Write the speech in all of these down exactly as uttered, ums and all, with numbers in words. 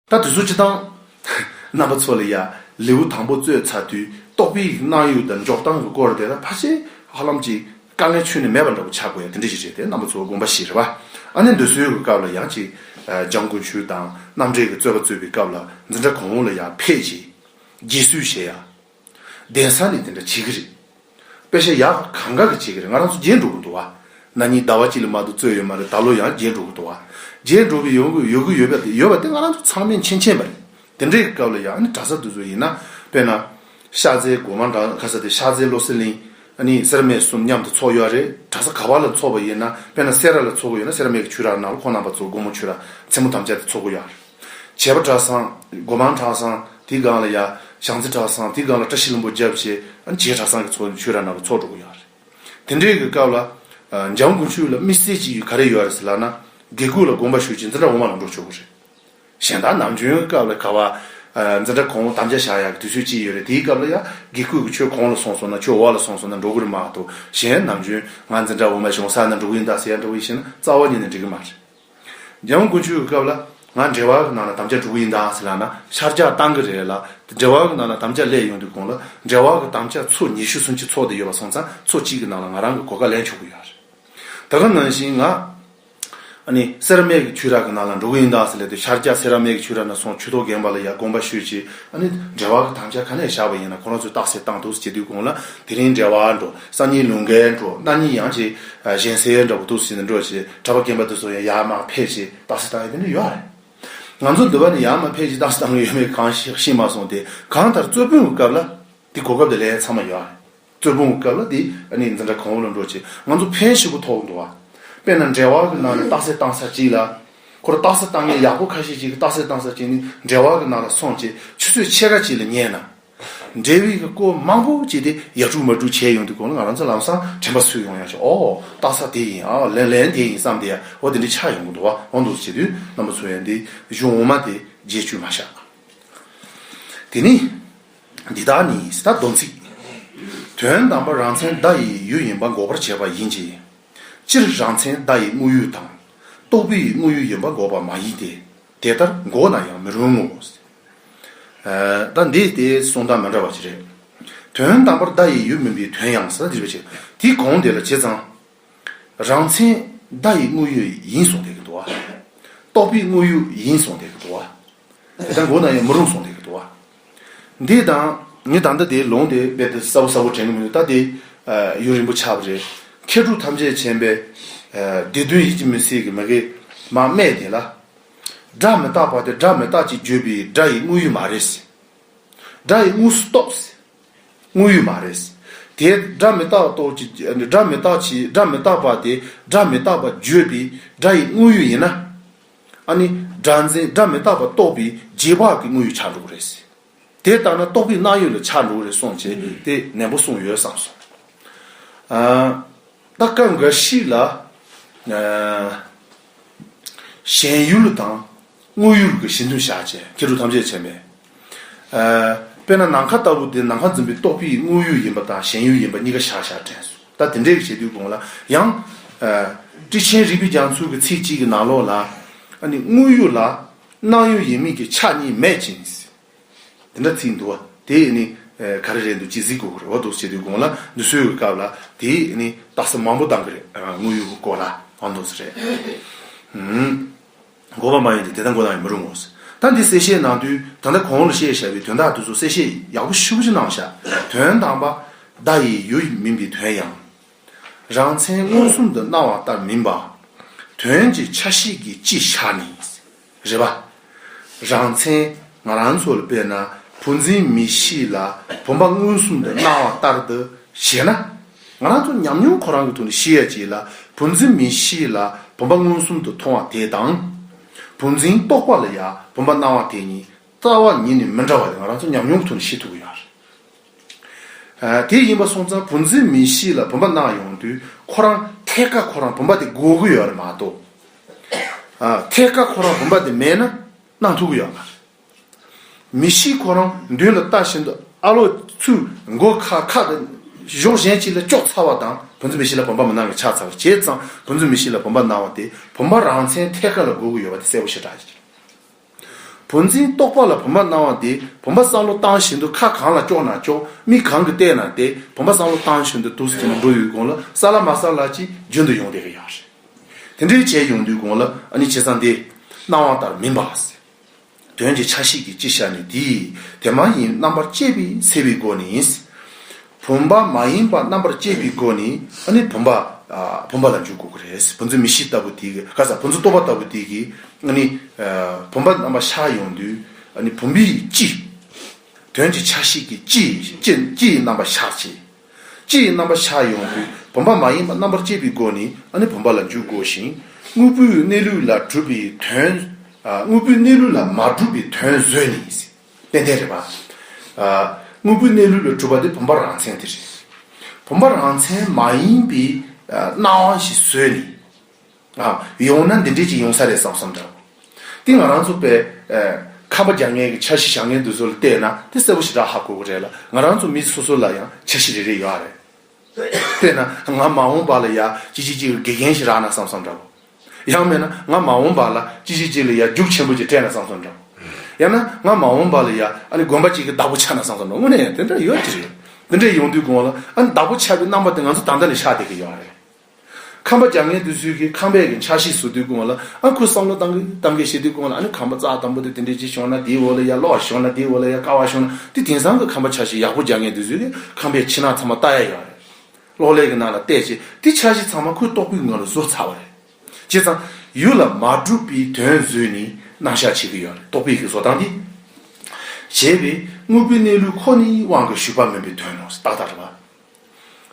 ད་དུས་ཚོད་སྤྱི་བཏང་རྣམ་པ་ཚོ་ལ་ཡ་ལེའུ་དང་པོ་རྩོད་ཚར་དུས་རྟོག་པའི་གནང་ཡུལ་དང་འཇོག་སྟངས་ཀྱི་སྐོར་དེ་ལ་ཕལ་ཆེར་ཧ་ལམ་གྱི་དཀའ་ངལ་ཁྱོན་ནས་མེད་པ་འདྲ་པོ་ཆགས་དགོས་ཡ་དེ་འདྲ་ཞིག་རེད་དེ། རྣམ་པ་ཚོ་དགོངས་པ་བཞེས་རེད་པ། ཨ་ནི་འདི་ཚོའི་གི་སྐབས་ལ་ཡང་ཅིག་འཇམ་དབྱངས་དཀོན་མཆོག་དང་རྣམ་འགྲེལ་གྱི་རྩོད་པ་རྩོད་པའི་སྐབས་ལ་འཛིན་གྲྭ་གོང་འོག་ལ་ཡ་ཕེབས་ཀྱིས་རྗེས་སུ་བྱེད་ཡ། གདན་ས་ནས་དེ་འདྲ་བྱེད་ཀྱི་རེད། དཔེ་ཆ་ཡག་གང་ག་གི་བྱེད་ཀྱི་རེད། ང་རང་ཚོ་བརྗེད་འགྲོ་གི་འདུག་བ། ན་ནིང་ཟླ་བ་གཅིག་ལས་མ་གཏོགས་རྩོད་ཡོད་མ་རེད། ད་ལོ་ཡང་བརྗེད་འགྲོ་གི་འདུག་བ། བརྗེད་འགྲོ་གི་ཡོང་གི་ཡོད་གི་ཡོད་པ་དེ་ཡོད་པ་དེ་ང་རང་ཚོ་ཚང་མས་མཁྱེན་མཁྱེན་པ་རེད། དེ་འདྲའི་སྐབས་ལ་ཡང་ཨ་ནི་གྲྭ་ས་དེ་ཚོ་ཡིན་ན་དཔེར་ན་ཤར་རྩེ་སྒོ་མང་གྲྭ་ཁ་ས་དེ་ཤར་རྩེ་བློ་གསལ་གླིང་ཨ་ནི་སེ་ར་སྨད་གསུམ་མཉམ་དུ་ཚོགས་ཡོད་རེད། གྲྭ་ས་ག་བ་ལ་ཚོགས་པ་ཡིན་ན་དཔེར་ན་སེ་ར་ལ་ཚོགས་གི་ཡོད་ན་སེ་ར་སྨད་ཀྱི་ཆོས་ར་ནང་ལ་ཁོང་རྣམ་པ་ཚོ་དགོང་མོ་ཆོས་ར་མཚན་མོ་དམ་བཅའ་དེ་ཚོགས་གི་ཡོད་རེད། བྱེས་པ་གྲྭ་ཚང་། སྒོ་མང་གྲྭ་ཚང་། དེའི་སྒང་ལ་ཡ་བྱང་རྩེ་གྲྭ་ཚང་། དེའི་སྒང་ལ་བཀྲ་ཤིས་ལྷུན་པོ་རྒྱབ་བྱས་ཨ་ནི་བྱེས་གྲྭ་ཚང་གི་ཚོགས་ཆོས་ར་ནང་ལ་ཚོགས་འགྲོ་གི་ཡོད་རེད། དེ་འདྲའི་གི་སྐབས་ལ་ཨ་འཇམ་དབྱངས་དཀོན་མཆོག་ལ་དམིགས་བསལ་གྱི་ཡུལ་ག་རེ་ཡོད་རེད་ཟེར་ལབ་ན་དགེ་བསྐོས་ལ་དགོངས་པ་ཞུས་བྱས་འཛིན་གྲྭ་འོག་མ་ལ་འགྲོ་ཆོག་གི་རེད། གཞན་དག་ནམ་རྒྱུན་སྐབས་ལ་ག་བ་ཨ་འཛིན་གྲྭ་གོང་དམ་བཅའ་བཞག་ཡག་གི་དུས་ཚོད་ཅིག་ཡོད་རེད། དེའི་སྐབས་ལ་ཡ་དགེ་བསྐོས་ཀྱི་ཁྱོད་གོང་ལ་སོང་སོང་ན་ཁྱོད་འོག་ལ་སོང་སོང་ན་འགྲོ་གི་རེད་མ་གཏོགས་གཞན་ནམ་རྒྱུན་ང་འཛིན་གྲྭ་འོག་མ་གཞུང་ས་ན་འགྲོ་གི་ཡིན་ད་ཟེར་ཡ་འགྲོ་གི་ཡིན་ཞེ་ན་རྩ་བ་ཉིད་ནས་འགྲིག་གི་མ་རེད། འཇམ་དབྱངས་དཀོན་མཆོག་གི་སྐབས་ལ་ང་འབྲེལ་བ་གི་ནང་ལ་དམ་བཅའ་འགྲོ་གི་ཡིན་ད་ཟེར་ལབ་ན་ཤར་རྒྱག་བཏང་གི་རེད་ལ། འབྲེལ་བ་གི་ནང་ལ་དམ་བཅའ་སླེབས་ཡོང་དུས་གོང་ལ་འབྲེལ་བ་གི་དམ་བཅའ་ཚོ་ཉི་ཤུ་སུམ་ཅུ་ཚོགས་བསྡད་ཡོད་པ་སོང་ཙང་ཚོ་གཅིག་གི་ནང་ལ་ང་རང་གི་གོ་སྐབས་ལེན་ཆོག་གི་ཡོད་རེད། ད་ག་ནང་བཞིན་ང་ཨ་ནི་སེ་ར་སྨད་ཀྱི་ཆོས་ར་གི་ནང་ལ་འགྲོ་གི་ཡིན་ད་ཟེར་ལབ་དུས་ཤར་རྒྱག་སེ་ར་སྨད་ཀྱི་ཆོས་ར་ནང་སོང་ཆོས་ཐོག་རྒན་པ་ལ་ཡ་དགོངས་པ་ཞུས་བྱས་ཨ་ནི་འབྲེལ་བ་གི་དམ་བཅའ་ག་ནས་བཞག་པ་ཡིན་ན་ཁོ་རང་ཚོས་རྟགས་གསལ་བཏང་འདུག་ཟེར་དུས་གོང་ལ་དེ་རིང་འབྲེལ་བ་འགྲོ། སང་ཉིན་ལུང་འགན་འགྲོ། གནངས་ཉིན་ཡང་ཅིག་གཞན་སེལ་འདྲ་པོ་འདུག་ཟེར་ནས་འགྲོ་བྱས་གྲྭ་པ་རྒན་པ་དེ་ཚོ་ཡང་ཡར་མར་ཕེབས་བྱས་རྟགས་གསལ་བཏང་ཡ་དེ་འདྲ་ཡོད་རེད། ང་ཚོ་འདི་བ་ནས་ཡར་མར་ཕེབས་བྱས་རྟགས་གསལ་བཏང་གི་ཡོད་མེད་གང་ཤེས་ཤེས་མ་སོང་སྟེ་གང་ལྟར་རྩོད་དཔོན་གྱི་སྐབས་ལ་དེ་གོ་སྐབས་དེ་ལེན་ཚང་མ་ཡོད་རེད། རྩོད་དཔོན་གྱི་སྐབས་ལ་དེ་ཨ་ནི་འཛིན་གྲྭ་གོང་འོག་ལ་འགྲོ་བྱས་ང་ཚོ་ཕན་ཞེ་པོ་ཐོགས་འདུག་བ། དཔེར་ན་འབྲེལ་བ་གི་ནང་ནས་རྟགས་གསལ་བཏང་ས་གཅིག་ལ་ཁོ་རང་རྟགས་གསལ་བཏང་མཁན་ཡག་པོ་ཁ་ཤས་ཅིག་གིས་རྟགས་གསལ་བཏང་ས་གཅིག་ནི་འབྲེལ་བ་གི་ནང་ལ་སོང་བྱས་ཆུ་ཚོད་ཕྱེད་ཀ་གཅིག་ལ་ཉན་ན། འབྲེལ་བའི་གི་སྐོར་མང་པོ་བྱས་ཏེ་ཡར་དཀྲུག་མར་དཀྲུག་བྱས་ཡོང་དུས་གོང་ལ་ང་རང་ཚོ་ལམ་སང་དྲན་པ་གསོས་ཡོང་ཡག་ཅིག་ཨོ་རྟགས་གསལ་དེ་ཡིན། ཨ་ལན་ལན་དེ་ཡིན་བསམ་དེ་ཡ་འོ་དེ་འདྲ་ཆགས་ཡོང་གི་འདུག་བ། འོ་འདུག་བྱེད་དུས་རྣམ་པ་ཚོ་ཡང་འདི་གཞུང་འོག་མ་དེ་བརྗེད་བཅུག་མ་བཞག་དེ་ནི། འདི་དག་ནི་ད་སྡོམ་ཚིག་དོན་དམ་པར་རང་མཚན་བརྡ་ཡི་ཡུལ་ཡིན་པ་འགོག་པར་བྱེད་པ་ཡིན་གྱི། སྤྱིར་རང་མཚན་བརྡ་ཡི་དངོས་ཡུལ་དང་། རྟོག་པའི་དངོས་ཡུལ་ཡིན་པ་འགོག་པ་མ་ཡིན་ཏེ། དེ་ལྟར་འགོག་ན་ཡང་མི་རུང་ངོ་། ཨ་ད་འདི་དེ་གསུང་སྟངས་མི་འདྲ་བ་ཞིག་རེད། དོན་དམ་པར་བརྡ་ཡི་ཡུལ་མིན་པའི་དོན་ཡང་ཟེར་ན་འདི་རེད་པ་ཅིག་དེའི་གོང་དེ་ལ་བྱས་ཙང་། རང་མཚན་བརྡ་ཡི་དངོས་ཡུལ་ཡིན་གསུངས་བསྡད་ཀྱི་འདུག་བ། རྟོག་པའི་དངོས་ཡུལ་ཡིན་གསུངས་བསྡད་ཀྱི་འདུག་བ། དེ་ལྟར་འགོག་ན་ཡང་མི་རུང་གསུངས་བསྡད་ཀྱི་འདུག་བ། འདི་དང་ངས་ད་ལྟ་དེ་ལུང་དེ་རྦད་དེ་གསལ་པོ་གསལ་པོ་དྲན་གྱི་མི་འདུག་ད་དེ་ཡུན་རིང་པོ་ཆགས་པ་རེད། མཁས་གྲུབ་ཐམས་ཅད་མཁྱེན་པའི་སྡེ་བདུན་ཡིད་ཀྱི་མི་སྲིད་ཀྱི་མ་གི་མ་སྨྲས་དེ་ལ། སྒྲ་མི་རྟག་པ་དེ་སྒྲ་མི་རྟག་ཅེས་བརྗོད་པའི་སྒྲ་ཡི་དངོས་ཡུལ་མ་རེད། སྒྲ་ཡི་དངོས་སུ་རྟོགས། དངོས་ཡུལ་མ་རེད། དེ་སྒྲ་མི་རྟག་རྟོགས་ཀྱི་སྒྲ་མི་རྟག་ཅིག་སྒྲ་མི་རྟག་པ་དེ་སྒྲ་མི་རྟག་པ་བརྗོད་པའི་སྒྲ་ཡི་དངོས་ཡུལ་ཡིན་ན། ཨ་ནི་སྒྲ་འཛིན་སྒྲ་མི་རྟག་པ་རྟོགས་པའི་རྗེས་དཔག་གི་དངོས་ཡུལ་ཆགས་འགྲོ་གི་རེད། དེ་ལྟར་ན་རྟོག་པའི་སྣང་ཡུལ་ལ་ཆགས་འགྲོ་གི་རེད་གསུངས་བྱས་དེ་ནན་པོ་གསུངས་ཡོད་བསམ་སོང་། ཨ། ད་སྐབས་འགའ་ཞིག་ལ། ཨ། ཞེན་ཡུལ་དང་དངོས་ཡུལ་གྱི་ཞེ་འདུན་བཞག་བྱས་མཁས་གྲུབ་ཐམས་ཅད་མཁྱེན་པས། ཨ། དཔེར་ན་ནམ་མཁའ་ལྟ་བུ་དེ་ནམ་མཁའ་འཛིན་པའི་རྟོག་པའི་དངོས་ཡུལ་ཡིན་པ་དང་ཞེན་ཡུལ་ཡིན་པ་གཉིས་ཀ་བཞག་བཞག་དྲན་སོང་། ད་དེ་འདྲའི་བྱེད་དུས་གོང་ལ་ཡང་། ཨ། ཊཱིཀ་ཆེན་རིག་པའི་རྒྱ་མཚོའི་གི་ཚིག་གཅིག་གི་ནང་ལོགས་ལ། ཨ་ནི་དངོས་ཡུལ་ལ་སྣང་ཡུལ་ཡིན་མིན་གྱི་ཆ་གཉིས་མེད་ཅིང་། དེ་འདྲ་ཚིག་འདུག་བ། དེ་ནི་ག་རེ་རེད་འདུག་ཅི་གཟིགས་དགོས་རེད་བ། འདུག་བྱེད་དུས་གོང་ལ་འདི་ཚོའི་སྐབས་ལ་དེ་ནི་རྟགས་གསལ་མང་པོ་བཏང་གི་རེད། དངོས་ཡུལ་གྱི་སྐོར་ལ་འོ་འདུག་ཟེར་རེད། འགོག་པ་མ་ཡིན་ཏེ་དེ་ལྟར་འགོག་ན་ཡང་མི་རུང་ངོ་། ད་འདི་གསལ་བཤད་གནང་དུས་ད་ལྟ་གོང་ལ་བཤད་བཞག་པའི་དོན་དག་དེ་ཚོ་གསལ་བཤད་ཡག་པོ་ཞེ་པོ་ཅིག་གནང་བཞག་དོན་དམ་པ་བརྡ་ཡི་ཡུལ་མིན་པའི་དོན་ཡང་། རང་མཚན་མངོན་སུམ་དུ་སྣང་བ་ལྟར་མིན་པ། དོན་གྱི་ཆ་ཤས་ཀྱིས་ཅི་བཞག་ནས། རེད་པ། རང་མཚན་ང་རང་ཚོ་ལ་དཔེར་ན་བུ་འཛིན་མིག་ཤེས་ལ་བུམ་པ་མངོན་སུམ་དུ་སྣང་བ་ལྟར་དུ་བྱས་ན། ང་རང་ཚོ་ཉམས་མྱོང་ཁོ་རང་གི་ཐོག་ནས་ཤེས་ཡ་ཅིག་ལ་བུ་འཛིན་མིག་ཤེས་ལ་བུམ་པ་མངོན་སུམ་དུ་མཐོང་བ་དེ་དང་། བུ་འཛིན་རྟོག་པ་ལ་ཡང་བུམ་པ་སྣང་བ་དེ་གཉིས་རྩ་བ་ཉིད་ནས་མི་འདྲ་བ་དེ་ང་རང་ཚོ་ཉམས་མྱོང་གི་ཐོག་ནས་ཤེས་ཐུབ་ཀྱི་ཡོད་རེད། ཨ། དེ་ཡིན་པ་སོང་ཙང་བུ་འཛིན་མིག་ཤེས་ལ་བུམ་པ་སྣང་ཡོང་དུས་ཁོ་རང་ཐད་ཀར་ཁོ་རང་བུམ་པ་དེ་དགོས་ཀྱི་ཡོད་རེད་མ་གཏོགས། ཨ། ཐད་ཀར་ཁོ་རང་བུམ་པ་དེ་མེད་ན་སྣང་ཐུབ་ཀྱི་ཡོད་མ་རེད། མིག་ཤེས་ཁོ་རང་མདུན་ལ་ལྟ་བཞིན་དུ་ཨ་ལོ་ཚུར་མགོ་ཁ་ཁ་དེ་གཞོགས་གཞན་གཅིག་ལ་ཅོག་ཚ་བ་དང་བུ་འཛིན་མིག་ཤེས་ལ་བུམ་པ་མི་སྣང་བའི་ཆ་ཚ་བ་བྱས་ཙང་བུ་འཛིན་མིག་ཤེས་ལ་བུམ་པ་སྣང་བ་དེ་བུམ་པ་རང་མཚན་ཐད་ཀར་ལ་དགོས་ཀྱི་ཡོད་པ་དེ་གསལ་པོ་ཞེ་དྲག་ཡིན། བུམ་འཛིན་རྟོག་པ་ལ་བུམ་པ་སྣང་བ་དེ་བུམ་པ་བསམ་བློ་བཏང་བཞིན་དུ་ཁ་གང་ལ་ལྕོགས་ན་ལྕོགས། མིག་གང་གིས་བལྟས་ན་བལྟས། བུམ་པ་བསམ་བློ་བཏང་བཞིན་དུ་འདུག་སེ་བྱས་ནས་འགྲོ་ཡོང་དུས་ལ་ས་ལ་མ་ས་ལ་ཅིག་རྒྱུན་དུ་ཡོང་བསྡད་ཀྱི་ཡོད་རེད། དེ་འདྲའི་བྱས་ཡོང་དུས་ལ་ཨ་ནི་བྱས་ཙང་དེ་སྣང་བ་ལྟར་མིན་པ། དོན་གྱི་ཆ་ཤས་ཀྱི་སྤྱི་བཤད་ནི་དེ་དེ་མ་ཡིན་རྣམ་པར་དཔྱད་པའི་འཚལ་བའི་སྒོ་ནས། བུམ་པ་མ་ཡིན་པ་རྣམ་པར་དཔྱད་པའི་སྒོ་ནས་ཨ་ནི་བུམ་པ། ཨ། བུམ་པ་ལ་འཇུག་དགོས་ཀྱི་རེད། བུམ་འཛིན་མིག་ཤེས་ལྟ་བུ་དེ་གི་ག་ས་བུམ་འཛིན་རྟོག་པ་ལྟ་བུ་དེ་གི་ཨ་ནི། ཨ། བུམ་པ་རྣམ་པར་ཤར་ཡོང་དུས་ཨ་ནི་བུམ་པའི་སྤྱི། དོན་གྱི་ཆ་ཤས་ཀྱི་སྤྱི་སྤྱི་སྤྱི་ཡི་རྣམ་པར་ཤར་བྱེད། སྤྱི་ཡི་རྣམ་པར་ཤར་ཡོང་དུས་བུམ་པ་མ་ཡིན་པ་རྣམ་པར་དཔྱད་པའི་སྒོ་ནས་ཨ་ནི་བུམ་པ་ལ་འཇུག་དགོས་ཤིང་། དངོས་པོའི་གནས་ལུགས་ལ་གྲུབ་པའི་དོན། ཨ། དངོས་པོའི་གནས་ལུགས་ལ་མ་གྲུབ་པའི་དོན་བཟོས་ནས། ཏན་ཏན་རེད་པ། ཨ། དངོས་པོའི་གནས་ལུགས་ལ་གྲུབ་པ་དེ་བུམ་པ་རང་མཚན་དེ་རེད། བུམ་པ་རང་མཚན་མ་ཡིན་པའི་ཨ་སྣང་བ་ཞིག་བཟོས་ནས། ཨ། ཡོང་ན་འདི་འདྲས་ཅིག་ཡོང་ས་རེད་བསམ་བསམ་འདྲ་བོ། དེ་ང་རང་ཚོ་པས། ཨ། ཁམས་པ་རྒྱག་མཁན་གྱི་འཆར་གཞི་བཞག་མཁན་དེ་ཚོ་ལ་བལྟས་ན་དེ་གསལ་པོ་ཞེ་དྲག་ཧ་གོ་གི་རེད་ལ། ང་རང་ཚོ་མི་སོ་སོ་ལ་ཡང་འཆར་གཞི་རེ་རེ་ཡོད་རེད། དཔེར་ན་ང་མ་འོངས་པ་ལ་ཡ་ཅི་ཅི་ཅིག་དགེ་རྒན་ཞིག་རག་ན་བསམ་བསམ་འདྲ་བོ། ཡང་མིན་ན་ང་མ་འོངས་པ་ལ་ཅི་ཅི་ཅིག་ལ་ཡ་རྒྱུགས་ཆེན་པོ་ཅིག་སྤྲད་ན་བསམ་བསམ་འདྲ་བོ། ཡང་ན་ང་མ་འོངས་པ་ལ་ཡ་ཨ་ནི་དགོན་པ་ཅིག་གི་བདག་པོ་ཆགས་ན་བསམ་བསམ་འདྲ་བོ། དངོས་གནས་དེ་འདྲ་ཡོད་ཀྱི་རེད། དེ་འདྲ་ཡོང་དུས་གོང་ལ་ཨ་ནི་བདག་པོ་ཆགས་པའི་རྣམ་པ་དེ་ང་ཚོ་ད་ལྟ་ནས་ཤར་བསྡད་ཀྱི་ཡོད་རེད། ཁམས་པ་རྒྱག་མཁན་དེ་ཚོས་ཀྱི་ཁམས་པའི་གི་འཆར་གཞི་བཟོ་དུས་གོང་ལ་ཨ་ཁོས་བསམ་བློ་བཏང་གི་བཏང་གི་བྱེད་དུས་གོང་ལ་ཨ་ནི་ཁམས་པ་རྩ་དང་པོ་དེ་དེ་འདྲའི་ཅིག་བྱུང་ན་དེའི་འོག་ལ་ཡ་གློག་བྱུང་ན་དེའི་འོག་ལ་ཡ་ཀ་བ་བྱུང་ན་དེ་དེང་སང་གི་ཁམས་པ་འཆར་གཞི་ཡག་པོ་རྒྱག་མཁན་དེ་ཚོས་ཀྱི་ཁམས་པའི་ཕྱི་ནང་ཚང་མ་ལྟ་ཡ་ཡོད་རེད། གློག་ཀླད་ཀྱི་ནང་ལ་བལྟས་བྱས་དེ་འཆར་གཞི་ཚང་མ་ཁོའི་རྟོག་པའི་ངོས་ལ་བཟོ་ཚར་བ་རེད། བྱས་ཙང་ཡུལ་ལ་མ་གྲུབ་པའི་དོན་བཟོས་ནས་རྣམ་གཞག་བྱེད་ཀྱི་ཡོད་རེད། རྟོག་པའི་གི་བཟོ་སྟངས་འདི། བྱས་པས་དངོས་པོའི་གནས་ལུགས་ཁོ་ནའི་དབང་གིས་ཞུགས་པ་མིན་པའི་དོན་ནོ། ཏག་ཏག་རེད་པ།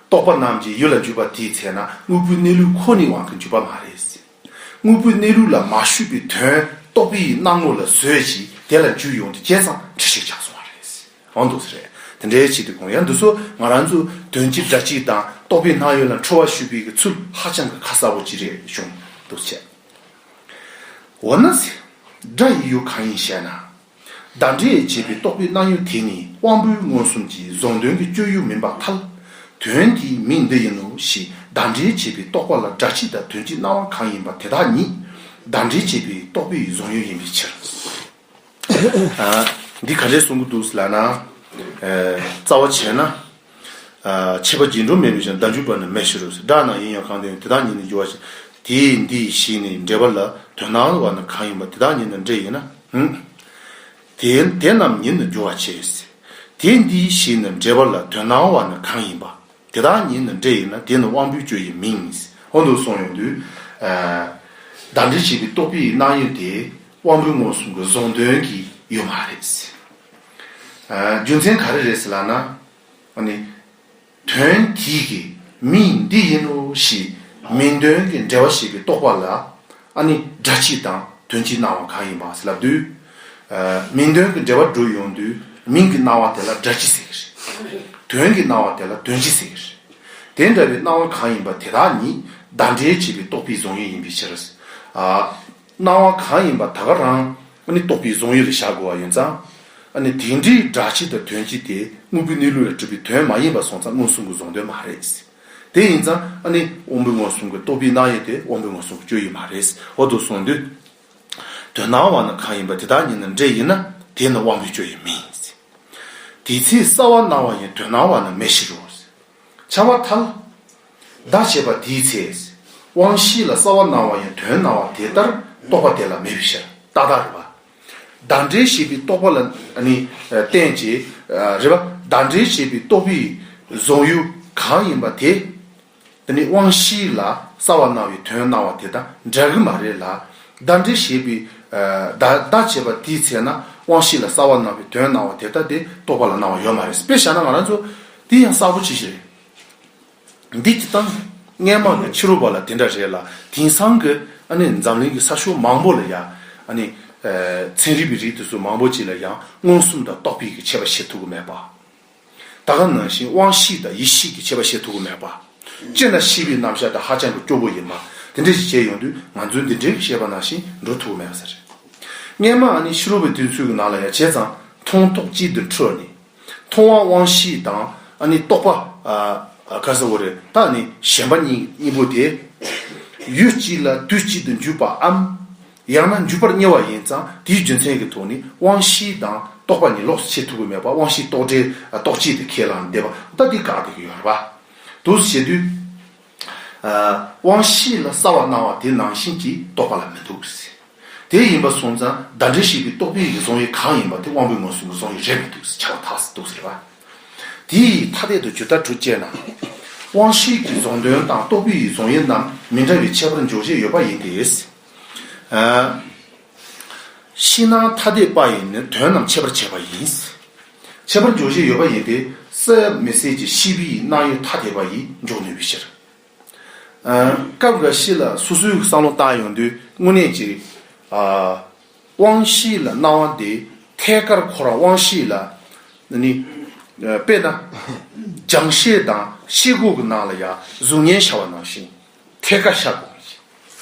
རྟོག་པ་རྣམས་ཀྱིས་ཡུལ་ལ་འཇུག་པ་དེའི་ཚེ་ན་དངོས་པོའི་གནས་ལུགས་ཁོ་ནའི་དབང་གིས་འཇུག་པ་མ་རེད། དངོས་པོའི་གནས་ལུགས་ལ་མ་ཞུགས་པའི་དོན་རྟོག་པའི་སྣང་ངོ་ལ་བཟོས་ཀྱིས་དེ་ལ་འཇུག་ཡོང་དུས་བྱས་ཙང་འཁྲུལ་ཞིག་ཆགས་སོང་བ་རེད། འོང་འདུག་ཟེར་རེད། དེ་འདྲའི་ཆེད་དུ་གོང་ཡང་འདི་ཚོ་ང་རང་ཚོ་དོན་སྤྱི་སྒྲ་སྤྱི་དང་རྟོག་པའི་སྣང་ཡུལ་ལ་འཁྲུལ་བ་ཞུགས་པའི་གི་ཚུལ་ཧ་ཅང་གི་ཁ་གསལ་པོ་ཅིག་རེད་བྱུང་འདུག་ཟེར། འོ་ན་ཟེར། སྒྲ་ཡི་ཡུལ་གང་ཡིན་ཞེ་ན། བརྡ་འདྲེས་བྱས་པའི་རྟོག་པའི་སྣང་ཡུལ་དེ་ནི་དབང་པོའི་མངོན་སུམ་གྱི་གཟུང་དོན་གྱི་སྤྱོད་ཡུལ་མིན་པར་ཐལ། དོན་དེའི་མིང་འདི་ཡིན་ནོ་ཞེས་བརྡ་འདྲེས་བྱས་པའི་རྟོག་པ་ལ་སྒྲ་སྤྱི་དང་དོན་སྤྱི་སྣང་བ་གང་ཡིན་པ་དེ་དག་ཉིད་བརྡ་འདྲེས་བྱས་པའི་རྟོག་པའི་གཟུང་ཡུལ་ཡིན་པའི་ཕྱིར། ཨ། འདི་ག་འདྲས་གསུང་གི་འདུག་ལབ་ན། ཨ། རྩ་བ་བྱས་ན། ཨ། ཁྱད་པར་རྗེས་འགྲོ་མེད་པའི་ཕྱིར་བརྡ་འཇུག་པ་ནི་མེད་ཕྱིར་རོ། སྒྲ་རྣམས་ཡིན་ཡང་གང་དེ་ཡང་དེ་དག་ཉིད་ནི་འགྱུར་བར་བྱེད། དེས་འདི་ཞེས་ནི་འདྲེས་པ་ལ་དོན་སྣང་བ་ནི་གང་ཡིན་པ་དེ་དག་ཉིད་ནི་འདྲེས་ཡིན་ན། ཧུམ། དེ་དེ་རྣམས་ཉིད་ནི་འགྱུར་བར་བྱེད། དེས་འདི་ཞེས་ནི་འདྲེས་པ་ལ་དོན་སྣང་བ་ནི་གང་ཡིན་པ། དེ་དག་ཉིད་ནི་འདྲེས་ཡིན་ན་དེ་ནི་དབང་པོའི་སྤྱོད་ཡུལ་མིན། འོ་འདུག་གསུངས་ཡོང་དུས། ཨ། བརྡ་འདྲེས་བྱས་པའི་རྟོག་པའི་སྣང་ཡུལ་དེ་དབང་པོའི་མངོན་སུམ་གྱི་གཟུང་དོན་གྱི་ཡུལ་མ་རེད། ཨ། རྒྱུ་མཚན་ག་རེ་རེད་ཟེར་ལབ་ན། ཨ་ནི། དོན་དེའི་གི་མིང་འདི་ཡིན་ནོ་ཞེས་མིང་དོན་གྱི་འབྲེལ་བ་བྱེད་པའི་རྟོག་པ་ལ་ཨ་ནི་སྒྲ་སྤྱི་དང་དོན་སྤྱིའི་སྣང་བ་གང་ཡིན་པ་ཟེར་ལབ་དུས། ཨ། མིང་དོན་གྱི་འབྲེལ་བ་འགྲོ་ཡོང་དུས་མིང་གི་སྣང་བ་དེ་ལ་སྒྲ་སྤྱི་ཟེར་གི་རེད། དོན་གྱི་སྣང་བ་དེ་ལ་དོན་སྤྱི་ཟེར་གི་རེད། དེ་འདྲ་བའི་སྣང་བ་གང་ཡིན་པ་དེ་དག་ཉིད་བརྡ་འདྲེས་བྱེད་པའི་རྟོག་པའི་གཟུང་ཡུལ་ཡིན་པའི་ཕྱིར། ཨ། སྣང་བ་གང་ཡིན་པ་ད་ག་རང་ཨ་ནི་རྟོག་པའི་གཟུང་ཡུལ་ལ་བཞག་དགོས་པ་ཡིན་ཙང་། ཨ་ནི་དེ་འདྲའི་སྒྲ་སྤྱི་དང་དོན་སྤྱི་དེ་དངོས་པོའི་གནས་ལུགས་ལ་གྲུབ་པའི་དོན་མ་ཡིན་པ་སོང་ཙང་མངོན་སུམ་གྱི་གཟུང་དོན་མ་རེད། དེ་ཡིན་ཙང་ཨ་ནི་དབང་པོའི་མངོན་སུམ་གྱི་རྟོག་པའི་སྣང་ཡུལ་དེ་དབང་པོའི་མངོན་སུམ་གྱི་སྤྱོད་ཡུལ་མ་རེད། འོ་འདུག་གསུངས་དུས། དོན་སྣང་བ་ནི་གང་ཡིན་པ་དེ་དག་ཉིད་ནི་འདྲེས་ཡིན་ན་དེ་ནི་དབང་པོའི་སྤྱོད་ཡུལ་མིན། དེའི་ཚེ་སྲ་བར་སྣང་བ་ཡང་དོན་སྣང་བ་ནི་མེད་ཕྱིར་རོ། ཁྱབ་པར་ཐལ། བརྡ་བྱས་པ་དེའི་ཚེ། དབང་ཤེས་ལ་སྲ་བར་སྣང་བ་ཡང་དོན་སྣང་བ་དེ་ལྟར་རྟོག་པ་དེ་ལ་མེད་པའི་ཕྱིར་ཏག་ཏག་རེད་པ། བརྡ་འདྲེས་བྱས་པའི་རྟོག་པ་ལ་ནི་བརྟེན་ཅིང་རེད་པ། བརྡ་འདྲེས་བྱས་པའི་རྟོག་པའི་གཟུང་ཡུལ་གང་ཡིན་པ་དེ། དེ་ནི་དབང་ཤེས་ལ་སྲ་བར་སྣང་བའི་དོན་སྣང་བ་དེ་དང་འདྲ་གི་མ་རེད་ལ། བརྡ་འདྲེས་བྱས་པའི་བརྡ་བརྡ་བྱས་པ་དེའི་ཚེ་ན་དབང་ཤེས་ལ་སྲ་བར་སྣང་བའི་དོན་སྣང་བ་དེ་ལྟ་སྟེ་རྟོག་པ་ལ་སྣང་བ་ཡོད་མ་རེད། དཔེ་བཞག་ན་ང་རང་ཚོ་དེ་ཡང་གསལ་པོ་ཅིག་ཞིག་རེད། འདི་སྤྱིར་བཏང་སྔས་མ་གི་ཕྱི་རོལ་པ་ལ་དེ་འདྲ་རེད་ལ། དེང་སང་གི་ཨ་ནི་འཛམ་གླིང་གི་ས་ཕྱོགས་མང་པོ་ལ་ཡ་ཨ་ནི་ཚན་རིག་པའི་རིགས་དེ་ཚོ་མང་པོ་ཅིག་ལ་ཡང་མངོན་སུམ་དང་རྟོག་པའི་གི་ཁྱད་པར་ཕྱེ་ཐུབ་ཀྱི་མེད་པ། ད་ག་ནང་བཞིན་དབང་ཤེས་དང་ཡིད་ཤེས་ཀྱི་ཁྱད་པར་ཕྱེ་ཐུབ་ཀྱི་མེད་པ། སྤྱིར་ན་ཤེས་པའི་རྣམ་གཞག་དང་ཧ་ཅང་གི་སྐྱོ་པོ་ཡིན་པ། དེ་འདྲ་ཞིག་བྱས་ཡོང་དུས་ང་ཚོས་འདི་འདྲའི་བཤད་པ་ནང་བཞིན་འགྲོ་ཐུབ་ཀྱི་མེད་པ་ཟེར། སྔས་མ་ཨ་ནི་ཕྱི་རོལ་པའི་དུས་ཚོད་ཀྱི་ནང་ལ་ཡང་བྱས་ཙང་མཐོང་རྟོག་གཅིག་ཏུ་འཁྲུལ་ནས། མཐོང་བ་དབང་ཤེས་དང་ཨ་ནི་རྟོག་པ། ཨ། ག་ཟེར་བ་རེད། ད་ནི་ཞེན་པ་གཉིས་གཉིས་པོ་དེ། ཡུལ་གཅིག་ལ་དུས་གཅིག་ཏུ་འཇུག་པའམ། ཡང་ན་འཇུག་པར་དམྱལ་བ་ཡིན་ཙང་དེའི་རྒྱུ་མཚན་གྱི་ཐོག་ནས་དབང་ཤེས་དང་རྟོག་པ་གཉིས་ལོགས་སུ་ཕྱེ་ཐུབ་ཀྱི་མེད་པ། དབང་ཤེས་རྟོག་བྲལ་རྟོག་བཅས་དེ་ཁས་བླངས་བསྡད་པ་ད་འདི་བཀག་བསྡད་ཀྱི་ཡོད་རེད་པ། འདུག་སེ་བྱེད་དུས། དབང་ཤེས་ལ་གསལ་བར་སྣང་བ་དེ་ནང་བཞིན་གྱི་རྟོག་པ་ལ་མི་འདུག་ཟེར། དེ་ཡིན་པ་སོང་ཙང་བརྡ་འགྲེལ་བྱེད་པའི་རྟོག་པའི་གི་བཟང་ཡུལ་གང་ཡིན་པ་དེ་དབང་པོའི་མངོན་སུམ་གྱི་བཟང་ཡུལ་རེད་མི་འདུག་ཟེར་བྱ་བ་ཐག་ཟེར་འདུག་ཟེར་བ། དེ་ཡི་ཐ་དད་དུ་ཇི་ལྟར་གྲུབ་ཅེ་ན། དབང་ཤེས་ཀྱི་བཟང་དོན་དང་རྟོག་པའི་བཟང་ཡུལ་རྣམས་མི་འདྲ་བའི་ཁྱད་པར་འཇོག་བྱེད་ཡོད་པ་ཡིན་ཏེ། ཤེས་སྣང་ཐ་དད་པ་ཡིས་ནི་དོན་རྣམས་ཁྱད་པར་བྱེད་པ་ཡིན། ཁྱད་པར་འཇོག་བྱེད་ཡོད་པ་ཡིན་ཏེ། གསལ་མི་གསལ་གྱི་ཤེས་པའི་སྣང་ཡུལ་ཐ་དད་པ་ཡིས་འཇོག་ནུས་པའི་ཕྱིར། སྐབས་འགའ་ཞིག་ལ་སོ་སོའི་བསམ་བློ་བཏང་ཡོང་དུས་དངོས་གནས་ཀྱི། དབང་ཤེས་ལ་སྣང་བ་དེ་ཐད་ཀར་ཁོ་རང་དབང་ཤེས་ལ་ནི། དཔེར་ན། སྦྱང་བྱེད་དང་ཤེས་སྒོ་གི་ནང་ལ་ཡང་གཟུགས་བརྙན་ཤར་བ་ནང་བཞིན་ཐད་ཀར་ཤར་དགོས་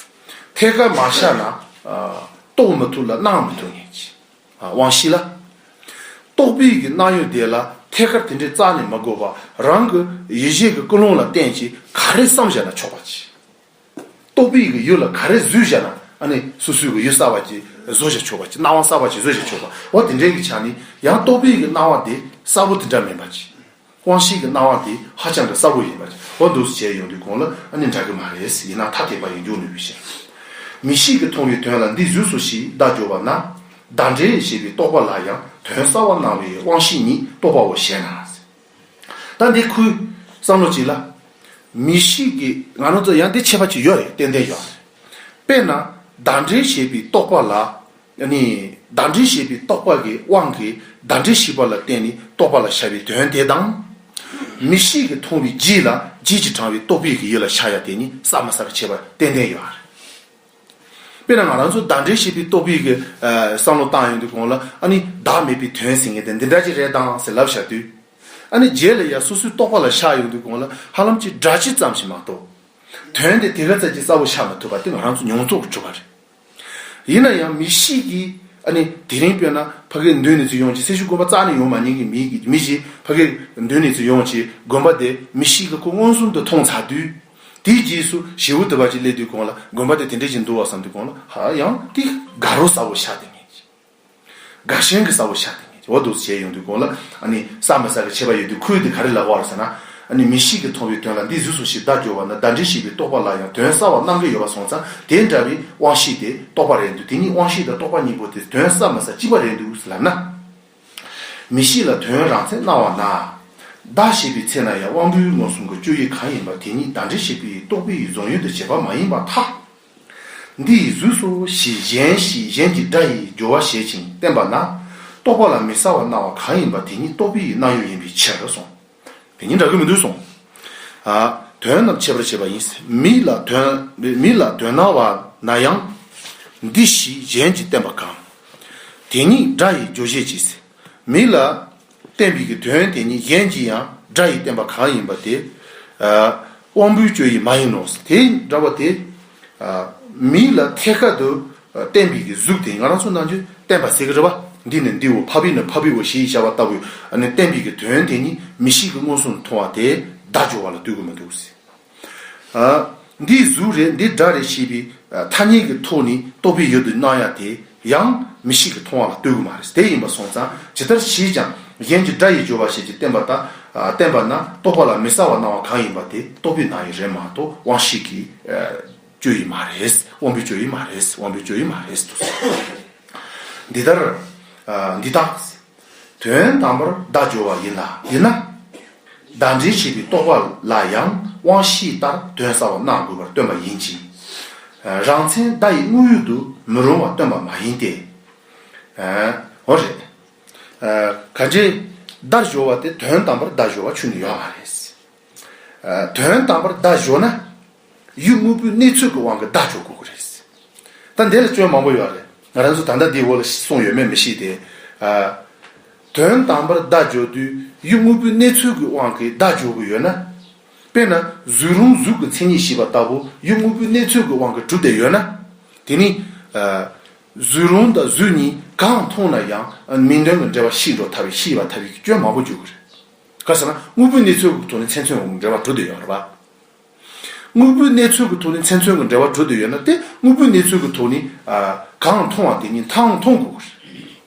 ཀྱི། ཐད་ཀར་མ་ཤར་ན། རྟོགས་མི་ཐུབ་ལ་སྣང་མི་ཐུབ་ངེས་ཀྱི། དབང་ཤེས་ལ། རྟོག་པའི་གི་སྣང་ཡུལ་དེ་ལ་ཐད་ཀར་དེ་འདྲའི་རྩ་ནས་མི་དགོས་པ་རང་གི་ཡིད་བྱེད་ཀྱི་ཀུན་སློང་ལ་བརྟེན་ཅིང་ག་རེ་བསམ་བཞག་ན་ཆོག་པ་ཅིག་རྟོག་པའི་གི་ཡུལ་ལ་ག་རེ་བཟོས་བཞག་ན་ཨ་ནི་སོ་སོའི་གི་ཡུལ་གསར་པ་ཅིག་བཟོ་བཞག་ཆོག་པ་ཅིག་སྣང་བ་གསར་པ་ཅིག་བཟོ་བཞག་ཆོག་པ་འོ་དེ་འདྲའི་གི་ཆ་ནས་ཡང་རྟོག་པའི་གི་སྣང་བ་དེ་གསལ་པོ་དེ་འདྲ་མིན་པ་ཅིག་དབང་ཤེས་ཀྱི་སྣང་བ་དེ་ཧ་ཅང་གི་གསལ་པོ་ཡིན་པ་ཅིག་འོ་འདུག་སེ་བྱས་ཡོང་དུས་གོང་ལ་ཨ་ནི་འདྲ་གི་མ་རེད། ཡིན་ན་ཐ་དད་པ་ཡིས་འཇོག་ནུས་པའི་ཕྱིར། མིག་ཤེས་ཀྱིས་མཐོང་བའི་དོན་ལ་འདི་གཟུགས་སོ་ཞེས་བརྡ་སྦྱོར་བ་ན། བརྡ་འགྲེལ་ཞེས་པའི་རྟོག་པ་ལ་ཡང་དོན་གསལ་བར་སྣང་བའི་དབང་ཤེས་ཉིད་རྟོག་པའོ་ཞེ་ན། ད་འདི་ཁོའི་བསམ་བློ་གཅིག་ལ། མིག་ཤེས་ཀྱིས་ང་རང་ཚོ་ཡང་འདི་ཁྱད་པར་ཅིག་ཡོད་རེད། ཏན་ཏན་ཡོད་རེད། དཔེར་ན། བརྡ་འགྲེལ་ཞེས་པའི་རྟོག་པ་ལ། ནི། བརྡ་འགྲེལ་ཞེས་པའི་རྟོག་པ་གི་དབང་གིས་བརྡ་འགྲེལ་ཞེས་པ་ལ་བརྟེན་ནས་རྟོག་པ་ལ་ཤར་བའི་དོན་དེ་དང་། མིག་ཤེས་ཀྱིས་མཐོང་བའི་རྗེས་ལ་རྗེས་ཀྱི་དྲང་བའི་རྟོག་པའི་གི་ཡུལ་ལ་ཤར་ཡ་དེ་གཉིས་གསལ་མི་གསལ་གྱི་ཁྱད་པར་ཏན་ཏན་ཡོད་རེད། དཔེར་ན་ང་རང་ཚོ་བརྡ་འགྲེལ་ཞེས་པའི་རྟོག་པའི་གི་ཨ་བསམ་བློ་བཏང་ཡོང་དུས་གོང་ལ་ཨ་ནི་བདག་མེད་པའི་དོན་ཟེར་མཁན་དེ་འདི་འདྲ་ཅིག་རེད་དང་ཟེར་ལབ་བཞག་དུས། ཨ་ནི་རྗེས་ལ་ཡ་སོ་སོའི་རྟོག་པ་ལ་ཤར་ཡོང་དུས་གོང་ལ་ཧ་ལམ་ཅིག་སྒྲ་སྤྱི་ཙམ་ཞིག་མ་གཏོགས། དོན་དེ་དེ་ག་ཙམ་གྱིས་གསལ་པོ་ཤར་མི་ཐུབ་པ་དེ་ང་རང་ཚོ་མྱོང་ཚོར་གྱི་གྲུབ་པ་རེད། ཡིན་ན་ཡང་མིག་ཤེས་ཀྱིས་ཨ་ནི་དེ་རིང་དཔེར་ན་ཕ་གིར་མདུན་ནས་ཚུར་ཡོང་ཅིག་སེར་ཤུལ་དགོན་པ་རྩ་ནས་ཡོང་མ་མྱོང་གི་མི་གི་མི་ཞིག་ཕ་གིར་མདུན་ནས་ཚུར་ཡོང་ཅིག་དགོན་པ་དེ་མིག་ཤེས་ཀྱིས་ཁོ་མངོན་སུམ་དུ་མཐོང་ཚར་དུས། དེའི་རྗེས་སུ་ཞེ་པོ་དུ་བ་ཅིག་སླེབས་དུས་གོང་ལ་དགོན་པ་དེ་དེ་འདྲ་ཞིག་འདུག་བ་བསམ་དུས་གོང་ལ་ཧ་ཡང་དེ་དགའ་རོ་གསལ་པོ་ཤར་དེ་ངེས་ཀྱི། དགའ་ཞེན་གྱི་གསལ་པོ་ཤར་དེ་ངེས་ཀྱི་འོ་འདུག་སེ་བྱས་ཡོང་དུས་གོང་ལ་ཨ་ནི་གསལ་མི་གསལ་གྱི་ཁྱད་པར་ཡོད་དུས་ཁོས་དེ་ག་རེ་ལབ་པ་རེད་ཟེར་ན། ཨ་ནི་མིག་ཤེས་ཀྱིས་མཐོང་བའི་དོན་ལ་འདི་གཟུགས་སོ་ཞེས་བརྡ་སྦྱོར་བ་ན་བརྡ་འགྲེལ་ཞེས་པའི་རྟོག་པ་ལ་ཡང་དོན་གསལ་བར་སྣང་གི་ཡོད་པ་སོང་ཙང་དེ་འདྲ་བའི་དབང་ཤེས་དེ་རྟོག་པ་རེད་འདུག་དེ་ཉིད་དབང་ཤེས་དང་རྟོག་པ་གཉིས་པོ་དེ་དོན་གསལ་མི་གསལ་གཅིག་པ་རེད་འདུག་ལབ་ན། མིག་ཤེས་ལ་དོན་རང་མཚན་སྣང་བ་ན། བརྡ་ཞེས་པའི་ཚེ་ན་ཡང་དབང་པོའི་མངོན་སུམ་གྱི་སྤྱོད་ཡུལ་གང་ཡིན་པ་དེ་ཉིད་བརྡ་འགྲེལ་ཞེས་པའི་རྟོག་པའི་བཟང་ཡུལ་དུ་བྱེད་པ་མ་ཡིན་པར་ཐལ། འདི་ཡི་གཟུགས་སོ་ཞེས་གཞན་ཞེས་གཞན་གྱི་སྒྲ་ཡི་སྦྱོར་བ་བྱེད་ཅིང་བསྟན་པ་ན། རྟོག་པ་ལ་མི་གསལ་བར་སྣང་བ་གང་ཡིན་པ་དེ་ཉིད་རྟོག་པའི་སྣང་ཡུལ་ཡིན་པའི་ཕྱིར་གསུངས། དེ་ཉིད་འདྲ་གི་མི་འདུག་གསུངས། ཨ། དོན་རྣམས་ཁྱད་པར་བྱེད་པ་ཡིན། མིག་ལ་དོན་མིག་ལ་དོན་སྣང་བ་ན་ཡང་། འདི་ཞེས་གཞན་གྱིས་བསྟན་པ་གང་། དེ་ཉིད་སྒྲ་ཡི་སྦྱོར་བྱེད་ཅིང་། མིག་ལ་བསྟན་པའི་གི་དོན་དེ་ཉིད་གཞན་གྱིས་ཡང་སྒྲ་ཡིས་བསྟན་པ་གང་ཡིན་པ་དེ། ཨ། དབང་པོའི་སྤྱོད་ཡུལ་མ་ཡིན་ནོ། དེ་འདྲ་བ་དེ། ཨ། མིག་ལ་ཐད་ཀར་དུ་བསྟན་པའི་གི་གཟུགས་དེ་ང་རང་ཚོ་ནང་ཆོས་བསྟན་པ་ཟེར་གི་རེད་པ། འདི་ནི་འདིའོ་ཕ་བི་ནི་ཕ་བིའོ་ཞེས་བྱ་བ་ལྟ་བུའི་ཨ་ནི་བསྟན་པའི་གི་དོན་དེ་ཉིད་མིག་ཤེས་ཀྱི་མངོན་སུམ་མཐོང་བ་དེ་བརྡ་སྦྱོར་བ་ལ་ལྟོས་གི་མི་འདུག་ཟེར། ཨ། འདི་གཟུགས་རེད་འདི་སྒྲ་རེད་ཞེས་པའི་ཐ་སྙད་ཀྱི་ཐོག་ནས་རྟོག་པའི་ཡུལ་དུ་སྣང་ཡ་དེ་ཡང་མིག་ཤེས་ཀྱི་མཐོང་བ་ལ་ལྟོས་གི་མ་རེད། དེ་ཡིན་པ་སོང་ཙང་ཇི་ལྟར་ཞེས་ཀྱང་གཞན་གྱི་སྒྲ་ཡི་སྦྱོར་བ་ཞེས་ཀྱི་བསྟན་པ་ལྟ། བསྟན་པ་ན་རྟོག་པ་ལ་མི་གསལ་བར་སྣང་བ་གང་ཡིན་པ་དེ་རྟོག་པའི་སྣང་ཡུལ་རེད་མ་གཏོགས་དབང་ཤེས་ཀྱི་སྤྱོད་ཡུལ་མ་རེད། དབང་པོའི་སྤྱོད་ཡུལ་མ་རེད། དབང་པོའི་སྤྱོད་ཡུལ་མ་རེད། འདི་ལྟར། འདི་དག་དོན་དམ་པར་བརྡ་སྦྱོར་བ་ཡིན་ལ་ཡིན་ན། བརྡ་འགྲེལ་བྱེད་པའི་རྟོག་པ་ལ་ཡང་དབང་ཤེས་ལྟར་དོན་གསལ་བར་སྣང་དགོས་པར་སྟོན་པ་ཡིན་གྱི། རང་མཚན་བརྡ་ཡི་དངོས་ཡུལ་དུ་མི་རུང་བར་སྟོན་པ་མ་ཡིན་ཏེ། འོ་རེད། ག་འདྲའི་བརྡ་སྦྱོར་བ་དེ་དོན་དམ་པར་བརྡ་སྦྱོར་བ་ཁྱོན་ནས་ཡོད་མ་རེད། དོན་དམ་པར་བརྡ་སྦྱོར་ན། ཡུལ་དངོས་པོའི་གནས་ཚུལ་གྱི་དབང་གིས་བརྡ་སྦྱོར་དགོས་ཀྱི་རེད། ད་འདི་ལ་སྐྱོན་མང་པོ་ཡོད་རེད། ང་རང་ཚོ་ད་ལྟ་འདིའི་འོག་ལ་གསུངས་ཡོད་མེད་མི་ཤེས་ཏེ། ཨ། དོན་དམ་པར་བརྡ་སྦྱོར་དུས་ཡུལ་དངོས་པོའི་གནས་ཚུལ་གྱི་དབང་གིས་བརྡ་སྦྱོར་དགོས་ཡོད་ན། དཔེར་ན་གཟུགས་རུང་གཟུགས་ཀྱི་མཚན་ཉིད་ཞེས་པ་ལྟ་བུ་ཡུལ་དངོས་པོའི་གནས་ཚུལ་གྱི་དབང་གིས་གྲུབ་བསྡད་ཡོད་ན། དེ་ནི། ཨ། གཟུགས་རུང་དང་གཟུགས་གཉིས་གང་མཐོང་ན་ཡང་མིང་དོན་གྱི་འབྲེལ་བ་ཤེས་འགྲོ་ཐབས་ཤེས་པ་ཐབས་ཀྱི་སྐྱོན་མང་པོ་འཇུག་གི་རེད། ག་ཟེར་ན་དངོས་པོའི་གནས་ཚུལ་གྱི་ཐོག་ནས་མཚན་མཚོན་འབྲེལ་བ་གྲུབ་བསྡད་ཡོད་རེད་པ། དངོས་པོའི་གནས་ཚུལ་གྱི་ཐོག་ནས་མཚན་མཚོན་གྱི་འབྲེལ་བ་གྲུབ་བསྡད་ཡོད་ན། དེ་དངོས་པོའི་གནས་ཚུལ་གྱི་ཐོག་ནས་ཨ་གང་མཐོང་བ་དེ་ཉིད་མཐའང་མཐོང་དགོས་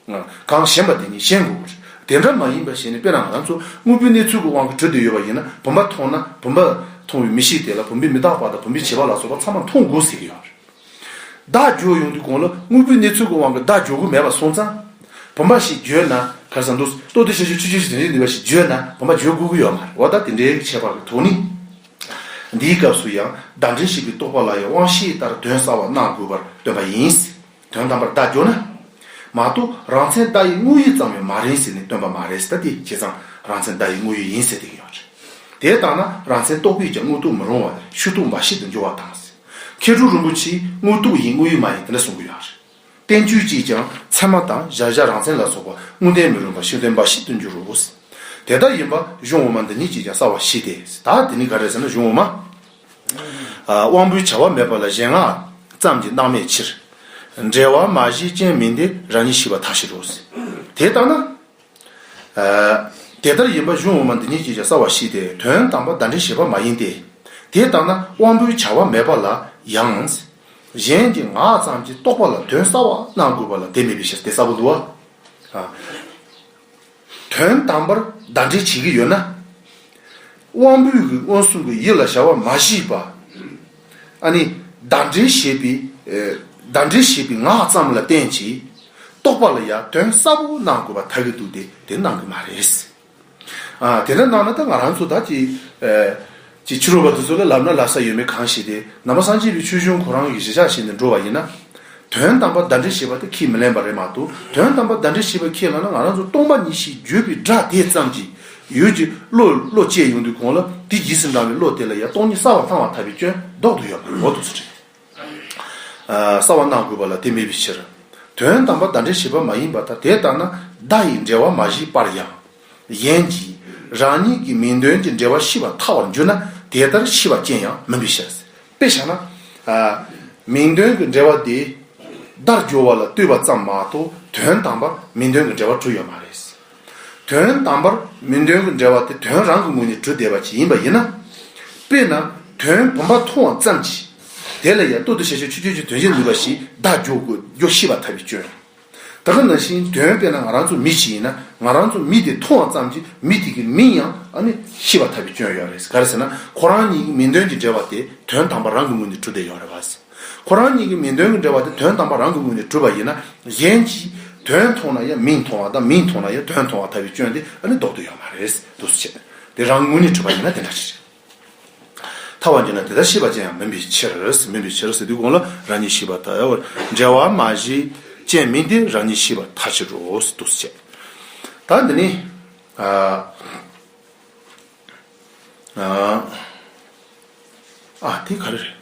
རེད། གང་ཞེན་པ་དེ་ཉིད་ཞེན་དགོས་རེད། དེ་འདྲ་མ་ཡིན་པ་བྱས་ནས། དཔེར་ན་ང་རང་ཚོ་དངོས་པོའི་གནས་ཚུལ་གྱི་དབང་གིས་གྲུབ་བསྡད་ཡོད་པ་ཡིན་ན། བུམ་པ་མཐོང་ན་བུམ་པ་མཐོང་བའི་མིག་ཤེས་དེ་ལ་བུམ་པའི་མི་རྟག་པ་དང་བུམ་པའི་བྱས་པ་ལ་སོགས་པ་ཚང་མ་མཐོང་དགོས་ཟེར་གྱི་ཡོད་རེད། བརྡ་འཇོག་ཡོང་དུས་གོང་ལ་དངོས་པོའི་གནས་ཚུལ་གྱི་དབང་གིས་བརྡ་འཇོག་དགོས་མེད་པ་སོང་ཙང་། བུམ་པ་ཞིག་བརྗོད་ན། ག་རེ་ཟེར་འདུག་ལྟོ་ལྡིར་ཤ་ཤ་ཆུ་ཆུ་ཞིག་དོན་བྱེད་ནུས་པ་ཞིག་བརྗོད་ན་བུམ་པ་བརྗོད་དགོས་ཀྱི་ཡོད་མ་རེད། འོ་ད་དེ་འདྲའི་ཁྱད་པར་གྱི་ཐོག་ནས། འདིའི་སྐབས་སུ་ཡང་བརྡ་འདྲེན་བྱེད་པའི་རྟོག་པ་ལ་ཡང་དབང་ཤེས་ལྟར་དོན་གསལ་བར་སྣང་དགོས་པར་སྟོན་པ་ཡིན། དོན་དམ་པར་བརྡ་སྦྱོར་ན། མ་གཏོགས་རང་མཚན་བརྡ་ཡི་དངོས་ཡུལ་ཙམ་ཡང་མ་རེད་ཟེར་ནས་སྟོན་པ་མ་རེད། ད་དེ་བྱས་ཙང་རང་མཚན་བརྡ་ཡི་དངོས་ཡུལ་ཡིན་ཟེར་བསྡད་ཀྱི་ཡོད་རེད། དེ་ལྟར་ན་རང་མཚན་རྟོག་པས་ཀྱང་དངོས་རྟོགས་མི་རུང་བར་ཤུགས་རྟོག་འབའ་ཞིག་ཏུ་འགྱུར་བ་དང་། མཁས་གྲུབ་རིན་པོ་ཆེས་དངོས་རྟོགས་ཡིན་དངོས་ཡུལ་མ་ཡིན་དེ་འདྲ་གསུང་གི་ཡོད་རེད། བསྟན་བཅོས་ཀྱིས་ཀྱང་ཚད་མ་དང་གཞལ་བྱ་རང་མཚན་ལ་སོགས་པ་དངོས་བསྟན་མི་རུང་བར་ཤུགས་བསྟན་འབའ་ཞིག་ཏུ་འགྱུར་རོ། དེ་ལྟར་ཡིན་པ་གཞུང་འོག་མ་འདི་ཉིད་ཀྱིས་ཀྱང་གསལ་བར་བྱས་ཏེ། ད་དེ་ནི་ག་རེ་ཟེར་ན། གཞུང་འོག་མ། ཨ། དབང་པོའི་བྱ་བ་མེད་པ་ལ་གཞན་ངག་ཙམ་གྱིས་སྣང་མེད་ཕྱིར། འབྲེལ་བ་མ་བཞིའི་རྐྱེན་མིན་ཏེ་རང་ཉིད་ཤེས་པར་ཐལ་ཕྱིར་རོ། དེ་ལྟ་ན། ཨ། དེ་ལྟར་ཡིན་པ་གཞུང་འོག་མ་འདི་ཉིད་ཀྱིས་ཀྱང་གསལ་བར་བྱས་ཏེ། དོན་དམ་པར་བརྡ་འདྲེན་བྱེད་པ་མ་ཡིན་ཏེ། དེ་ལྟ་ན་དབང་པོའི་བྱ་བ་མེད་པ་ལ་ཡང་། གཞན་གྱི་ངག་ཙམ་གྱིས་རྟོག་པ་ལ་དོན་གསལ་བར་སྣང་དགོས་པ་ལ་དེ་མེད་པའི་ཕྱིར། དེ་གསལ་པོ་འདུག་བ། ཨ། དོན་དམ་པར་བརྡ་འདྲེན་བྱེད་ཀྱི་ཡོད་ན། དབང་པོའི་གི་མངོན་སུམ་གྱི་ཡུལ་ལ་བྱ་བ་མ་བྱས་པ། ཨ་ནི་བརྡ་འདྲེན་བྱེད་པའི་ཨེ། བརྡ་འདྲེན་བྱེད་པའི་ངག་ཙམ་ལ་བརྟེན་ཅིང་རྟོག་པ་ལ་ཡང་དོན་གསལ་པོ་སྣང་དགོས་པར་ཐལ་གྱི་འདུག་སྟེ། དེ་སྣང་གི་མ་རེད། ཨ། དེ་འདྲ་སྣང་ན་ད་ང་རང་ཚོ་ད་ཅི་ཨེ། ཅི་ཕྱི་རོལ་པ་དེ་ཚོ་ལ་ལབ་ན་ལབ་ས་ཡོད་མེད་གང་ཤེས་ཏེ། ནང་པ་སངས་རྒྱས་པའི་ཆོས་གཞུང་ཁོ་རང་གི་གཞི་བཞག་བྱས་ནས་འགྲོ་བ་ཡིན་ན། དོན་དམ་པར་བརྡ་འདྲེན་བྱེད་པ་དེ་ཁས་མི་ལེན་པ་རེད་མ་གཏོགས། དོན་དམ་པར་བརྡ་འདྲེན་བྱེད་པ་ཁས་བླངས་ན། ང་རང་ཚོ་སྟོང་པ་ཉིད་ཞེས་བརྗོད་པའི་སྒྲ་དེ་ཙམ་གྱིས་ཡུལ་གྱི་བློ། བློ་སྐྱེས་ཡོང་དུས་གོང་ལ་དེ་རྗེས་སུ་འབྲང་བའི་བློ་དེ་ལ་ཡང་སྟོང་ཉིད་གསལ་བར་སྣང་བར་ཐལ་བའི་སྐྱོན་ལྡོག་ཏུ་ཡོད་པ་རེད། འོ་འདུག་སེ་དྲན། ཨ། གསལ་བར་སྣང་དགོས་པ་ལ་དེ་མེད་པའི་ཕྱིར། དོན་དམ་པར་བརྡ་འདྲེན་བྱེད་པ་མ་ཡིན་པར་ཐལ། དེ་ལྟར་ན་བརྡ་ཡི་འབྲེལ་བ་མ་བཞིའི་བར་ཡང་། གཞན་གྱིས་རང་ཉིད་ཀྱི་མིང་དོན་གྱི་འབྲེལ་བ་ཤེས་པར་ཐལ་བར་འགྱུར་ན། དེ་ལྟར་ཤེས་པ་ཅན་ཡང་མིན་པའི་ཕྱིར། དཔེ་བཞག་ན། ཨ། མིང་དོན་གྱི་འབྲེལ་བ་དེ་བརྡར་སྦྱོར་བ་ལ་ལྟོས་པ་ཙམ་མ་གཏོགས། དོན་དམ་པར་མིང་དོན་གྱི་འབྲེལ་བ་གྲུབ་ཡོད་མ་རེད། དོན་དམ་པར་མིང་དོན་གྱི་འབྲེལ་བ་དེ་དོན་རང་གི་ངོས་ནས་གྲུབ་བསྡད་པ་ཅིག་ཡིན་པ་ཡིན་ན། དཔེར་ན་དོན་བུམ་པ་མཐོང་བ་ཙམ་གྱིས་དེ་ལ་ཡང་ལྟོ་ལྡིར་ཤ་ཤ་ཆུ་ཆུ་ཞེས་དོན་བྱེད་ནུས་པ་ཞིག་བརྡ་སྦྱོར་དགོས། སྦྱོར་ཤེས་པར་ཐལ་བའི་སྐྱོན། ད་ག་ནང་བཞིན་དོན་དཔེར་ན་ང་རང་ཚོ་མི་ཞིག་ཡིན་ན། ང་རང་ཚོ་མི་དེ་མཐོང་བ་ཙམ་གྱིས་མི་དེ་གི་མིང་ཡང་ཨ་ནི་ཤེས་པར་ཐལ་བའི་སྐྱོན་ཡོད་རེད། ག་རེ་ཟེར་ན། ཁོ་རང་གཉིས་ཀྱི་མིང་དོན་གྱི་འབྲེལ་བ་དེ་དོན་དམ་པ་རང་གི་ངོས་ནས་གྲུབ་བསྡད་ཡོད་རེད་བ། ཁོ་རང་གཉིས་ཀྱི་མིང་དོན་གྱི་འབྲེལ་བ་དེ་དོན་དམ་པ་རང་གི་ངོས་ནས་གྲུབ་པ་ཡིན་ན། གཞན་གྱིས་དོན་མཐོང་ན་ཡང་མིང་མཐོང་བ་དང་། མིང་མཐོང་ན་ཡང་དོན་མཐོང་བར་ཐལ་བའི་སྐྱོན་དེ་ཨ་ནི་ལྡོག་ཏུ་ཡོད་མ་རེད། འདུག་སེ་བྱས། དེ་རང་གི་ངོས་ནས་གྲུབ་པ་ཡིན་ན་དེ་འདྲ་ཞིག་རེད། ཐལ་བར་འགྱུར་ན་དེ་ལྟར་ཤེས་པ་ཅན་ཡང་མིན་པའི་ཕྱིར། མིན་པའི་ཕྱིར་ཟེར་དུས་གོང་ལ་རང་ཉིད་ཤེས་པར་ཐལ། འབྲེལ་བ་མ་བཞིའི་རྐྱེན་མིན་ཏེ་རང་ཉིད་ཤེས་པར་ཐལ་ཕྱིར་རོ། འདུག་སེ་བྱས། ད་འདི་ནི། ཨ། ཨ། ཨ། དེ་ག་རེ་རེད།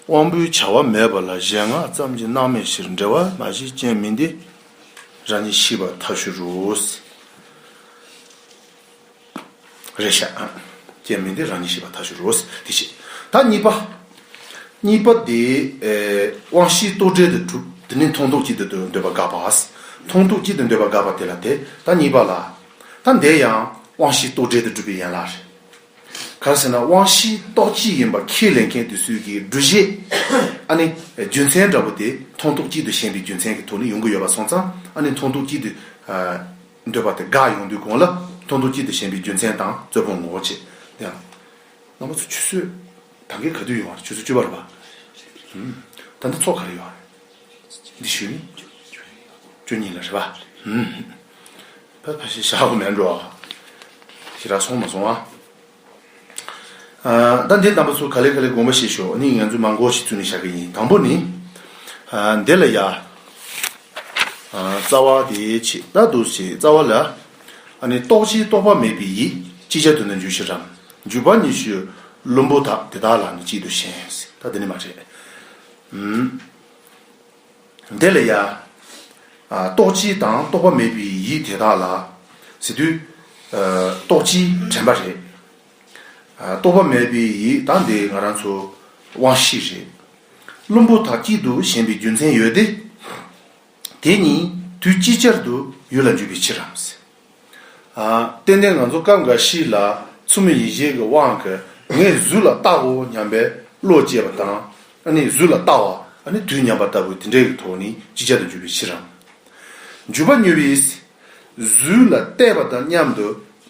དབང་པོའི་བྱ་བ་མེད་པ་ལ་གཞན་ངག་ཙམ་གྱིས་སྣང་མེད་ཕྱིར། འབྲེལ་བ་མ་བཞིའི་རྐྱེན་མིན་ཏེ་རང་ཉིད་ཤེས་པར་ཐལ་ཕྱིར་རོ། རེད་ཤག་རྐྱེན་མིན་ཏེ་རང་ཉིད་ཤེས་པར་ཐལ་ཕྱིར་རོ། དེ་བྱས། ད་གཉིས་པ། གཉིས་པ་དེ། ཨེ། དབང་ཤེས་རྟོག་བྲལ་དུ་གྲུབ། དེ་ནི་མཐོང་ལྡོག་གཅིག་ཏུ་འདོད་པར་དགག་པ། མཐོང་ལྡོག་གཅིག་ཏུ་འདོད་པར་དགག་པ་དེ་ལ་དེ། ད་གཉིས་པ་ལ། ད་འདི་ཡང་དབང་ཤེས་རྟོག་བྲལ་དུ་གྲུབ་པའི་ཡན་ལག་རེད། ག་རེ་ཟེར་ན། དབང་ཤེས་རྟོག་བཅས་ཡིན་པ་ཁས་ལེན་མཁན་དེ་ཚོའི་གི་སྒྲུབ་བྱེད། ཨ་ནི་རྒྱུ་མཚན་འདྲ་པོ་དེ་མཐོང་ལྡོག་གཅིག་ཏུ་ཞེན་པའི་རྒྱུ་མཚན་གྱི་ཐོག་ནས་ཡོང་གི་ཡོད་པ་སོང་ཙང་། ཨ་ནི་མཐོང་ལྡོག་གཅིག་ཏུ། ཨ། འདོད་པ་དེ་དགག་ཡོང་དུས་གོང་ལ་མཐོང་ལྡོག་གཅིག་ཏུ་ཞེན་པའི་རྒྱུ་མཚན་དང་རྩོད་སྤོང་ངོ་བོ་བྱེད། དེ་ཡང་། རྣམ་པ་ཚོ་ཆུ་ཚོད་ད་གིན་ག་དུས་ཡོང་བ་རེད། ཆུ་ཚོད་བཅུ་པ་རེད་པ། ཨུམ། ད་ལྟ་ཚོགས་ག་རེ་ཡོད་རེད། འདི་ཞུས་ནི། བཅུ་གཉིས་ལ་རེད་པ། ཨུམ། ཕ་ཕ་ཞེས་བཞག་པ་མེད་འགྲོ། ཞེ་དྲག་སོང་མ་སོང་ཨ། ཨ། ད་འདི་རྣམ་པ་ཚོ་ག་ལེ་ག་ལེ་དགོངས་པ་བཞེས་ཤོག་ཨ་ནི་ང་ཚོས་མང་པོ་ཞིག་བཙུགས་ནས་བཞག་གི་ཡིན། དང་པོ་ནི། ཨ། འདི་ལ་ཡ། ཨ། རྩ་བ་དེ་བྱེད། ད་འདུག་སེ་རྩ་བ་ལ། ཨ་ནི་རྟོག་བཅས་རྟོག་པ་མེད་པའི་ཡིད། ཅིག་ཅར་དུ་ནི་འཇུག་ཕྱིར་རམ། འཇུག་པ་ཉི་ཤུ་བླུན་པོ་དག་དེ་དག་ལ་ནི་གཅིག་ཏུ་ཞེན། ད་འདི་ནི་མ་རེད། ཨུམ། འདི་ལ་ཡ། ཨ། རྟོག་བཅས་དང་རྟོག་པ་མེད་པའི་ཡིད་དེ་དག་ལ། ཟེར་དུས། ཨ། རྟོག་བཅས་དྲན་པ་རེད། ཨ། རྟོག་པ་མེད་པའི་ཡིད་ད་འདི་ང་རང་ཚོ་དབང་ཤེས་རེད། བླུན་པོ་དག་གཅིག་ཏུ་ཞེན་པའི་རྒྱུ་མཚན་ཡོད་དེ། དེ་གཉིས་དུས་ཅིག་ཅར་དུ་ཡུལ་ལ་འཇུག་པའི་ཕྱིར་རམ་ཟེར། ཨ། ཏན་ཏན་ང་ཚོ་སྐབས་འགའ་ཞིག་ལ་ཚུལ་མིན་ཡིད་བྱེད་ཀྱི་དབང་གིས་ ངས་གཟུགས་ལ་བལྟའོ་སྙམ་པའི་བློ་སྐྱེས་པ་དང་། ཨ་ནི་གཟུགས་ལ་བལྟ་བ་ཨ་ནི་དུས་མཉམ་པ་ལྟ་བུ་དེ་འདྲའི་གི་ཐོག་ནས་ཅིག་ཅར་དུ་འཇུག་པའི་ཕྱིར་རམ། འཇུག་པ་མྱོས་པས། གཟུགས་ལ་བལྟས་པ་དང་མཉམ་དུ་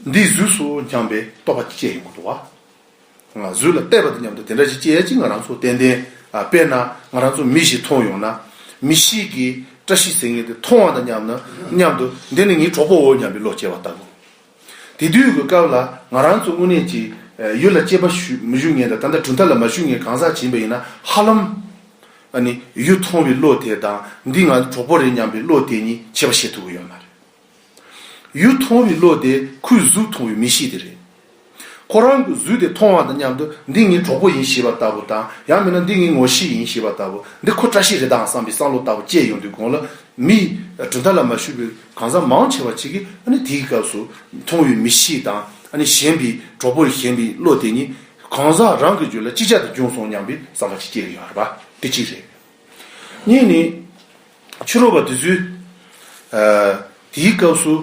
འདི་གཟུགས་སོ་སྙམ་པའི་རྟོག་པ་སྐྱེ་ཡོང་གི་འདུག་བ། ང་གཟུགས་ལ་བལྟས་པ་དང་མཉམ་དུ་དེ་འདྲ་ཞིག་སྐྱེ་ཡ་ཅིག་ང་རང་ཚོ་ཏན་ཏན། ཨ། དཔེར་ན་ང་རང་ཚོ་མི་ཞིག་མཐོང་ཡོང་ན། མི་ཞིག་གིས་བཀྲ་ཤིས་ཟེར་མཁན་དེ་མཐོང་བ་དང་མཉམ་ན་མཉམ་དུ་འདི་ནི་ངའི་གྲོགས་པོའོ་སྙམ་པའི་བློ་སྐྱེ་བ་ལྟ་བུ། དེ་དུས་ཀྱི་སྐབས་ལ་ང་རང་ཚོ་དངོས་གནས་ཀྱི་ཨ་ཡུལ་ལ་སྐྱེས་པ་ཞུ་མི་ཞུ་མཁན་དང་ད་ལྟ་གྲུབ་མཐའ་ལ་མ་ཞུ་མཁན་གང་ཟག་ཅིག་ཡིན་པ་ཡིན་ན། ཧ་ལམ་ཨ་ནི་ཡུལ་མཐོང་བའི་བློ་དེ་དང་འདི་ང་གྲོགས་པོ་རེད་སྙམ་པའི་བློ་དེ་གཉིས་ཁྱད་པར་ཕྱེ་ཐུབ་ཀྱི་ཡོད་མ་རེད། ཡུལ་མཐོང་བའི་བློ་དེ་ཁོའི་གཟུགས་མཐོང་བའི་མིག་ཤེས་དེ་རེད། ཁོ་རང་གི་གཟུགས་དེ་མཐོང་བ་དང་མཉམ་དུ་འདི་ངའི་གྲོགས་པོ་ཡིན་ཞེས་པ་ལྟ་བུ་དང་། ཡང་མིན་ན་འདི་ངའི་ངོ་ཤེས་ཡིན་ཞེས་པ་ལྟ་བུ། འདི་ཁོ་བཀྲ་ཤིས་རེད་དང་བསམ་པའི་བསམ་བློ་ལྟ་བུ་སྐྱེས་ཡོང་དུས་གོང་ལ། མིས་གྲུབ་མཐའ་ལ་མ་ཞུགས་པའི་གང་ཟག་མང་ཆེ་བ་ཅིག་གིས་ཨ་ནི་དེའི་སྐབས་སུ་མཐོང་བའི་མིག་ཤེས་དང་། ཨ་ནི་ཞེན་པའི་གྲོགས་པོ་ཞེན་པའི་བློ་དེ་གཉིས་གང་ཟག་རང་གི་རྒྱུད་ལ་ཅིག་ཅར་དུ་བྱུང་སོང་སྙམ་པའི་བསམ་པ་ཅིག་སྐྱེ་གི་ཡོད་རེད་པ། དེ་གཅིག་རེད། གཉིས་ནི། ཕྱི་རོལ་པ་དེ་ཚོས། ཨ། དེའི་སྐབས་སུ།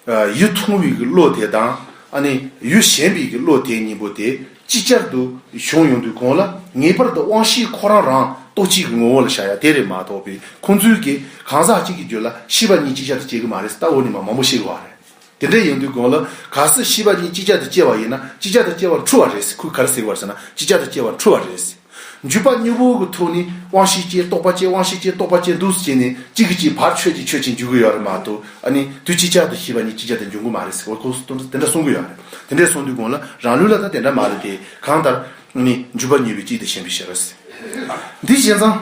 ཨ། ཡུལ་མཐོང་བའི་གི་བློ་དེ་དང་། ཨ་ནི་ཡུལ་ཞེན་པའི་གི་བློ་དེ་གཉིས་པོ་དེ་ཅིག་ཅར་དུ་བྱུང་ཡོང་དུས་གོང་ལ། ངེས་པར་དུ་དབང་ཤེས་ཁོ་རང་རང་རྟོག་བཅས་ཀྱི་ངོ་བོ་ལ་བཞག་ཡ་དེ་རེད་མ་གཏོགས་པའི། ཁོང་ཚོའི་གི་གང་ཟག་གཅིག་གི་རྒྱུད་ལ་ཤེས་པ་གཉིས་ཅིག་ཅར་དུ་སྐྱེ་གི་མ་རེད་ཟེར་ད་འོ་ནི་མ་མང་པོ་ཤེས་གི་བ་རེད། དེ་འདྲ་ཡིན་དུས་གོང་ལ། གལ་སྲིད་ཤེས་པ་གཉིས་ཅིག་ཅར་དུ་སྐྱེ་བ་ཡིན་ན་ཅིག་ཅར་དུ་སྐྱེ་བར་འཁྲུལ་བ་རེད་ཟེར། ཁོས་ག་རེ་ཟེར་གི་བ་རེད་ཟེར་ན། ཅིག་ཅར་དུ་སྐྱེ་བར་འཁྲུལ་བ་རེད་ཟེར། འཇུག་པ་གཉིས་པོ་གི་ཐོག་ནས་དབང་ཤེས་སྐྱེ་རྟོག་པ་སྐྱེ་དབང་ཤེས་སྐྱེ་རྟོག་པ་སྐྱེ་འདུག་ཟེར་ནས་གཅིག་གིས་གཅིག་བར་ཆོད་ཅིག་ཆོད་ཅིག་འཇུག་གི་ཡོད་རེད་མ་གཏོགས། ཨ་ནི་དུས་ཅིག་ཅར་དུ་ཤེས་པ་གཉིས་ཅིག་ཅར་དུ་འབྱུང་གི་མ་རེད་ཟེར། འོ་ཁོ་དེ་འདྲ་གསུང་གི་ཡོད་རེད། དེ་འདྲ་གསུང་དུས་གོང་ལ་རང་ལུགས་ལ་ད་དེ་འདྲ་མ་རེད་དེ། གང་ལྟར་ནི་འཇུག་པ་གཉིས་པོས་གཅིག་ཏུ་ཞེན་པའི་ཕྱིར་ཟེར། འདི་བྱས་ཙང་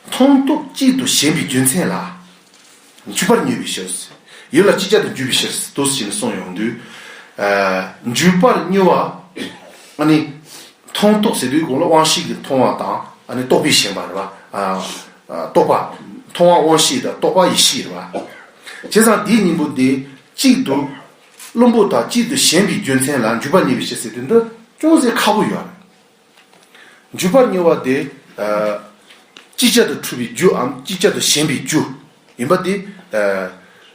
མཐོང་སྟོབས་གཅིག་ཏུ་ཞེན་པའི་རྒྱུ་མཚན་ལ། འཇུག་པར་མྱོས་པའི་ཕྱིར། ཡུལ་ལ་ཅིག་ཅར་དུ་འཇུག་པའི་ཕྱིར་དུ་ཟེར་ནས་གསུངས་ཡོང་དུས། ཨ། འཇུག་པར་མྱོས་པ། ཨ་ནི། མཐོང་རྟོགས་ཟེར་དུས་གོང་ལ་དབང་ཤེས་ཀྱིས་མཐོང་བ་དང་། ཨ་ནི་རྟོག་པས་ཞེན་པ་རེད་པ། ཨ། ཨ། རྟོག་པ། མཐོང་བ་དབང་ཤེས་དང་རྟོག་པ་ཡིད་ཤེས་རེད་པ། བྱས་ཙང་འདིའི་གཉིས་པོ་དེ་གཅིག་ཏུ། བླུན་པོ་དག་གཅིག་ཏུ་ཞེན་པའི་རྒྱུ་མཚན་ལ་འཇུག་པར་མྱོས་པའི་ཕྱིར་ཟེར་དུས་འདི་ཅུང་ཟད་ཁག་པོ་ཡོད་རེད། འཇུག་པར་མྱོས་པ་དེ། ཨ། ཅིག་ཅར་དུ་འཁྲུལ་པའི་རྒྱུའམ་ཅིག་ཅར་དུ་ཞེན་པའི་རྒྱུ་ཡིན་པ་དེ། ཨ།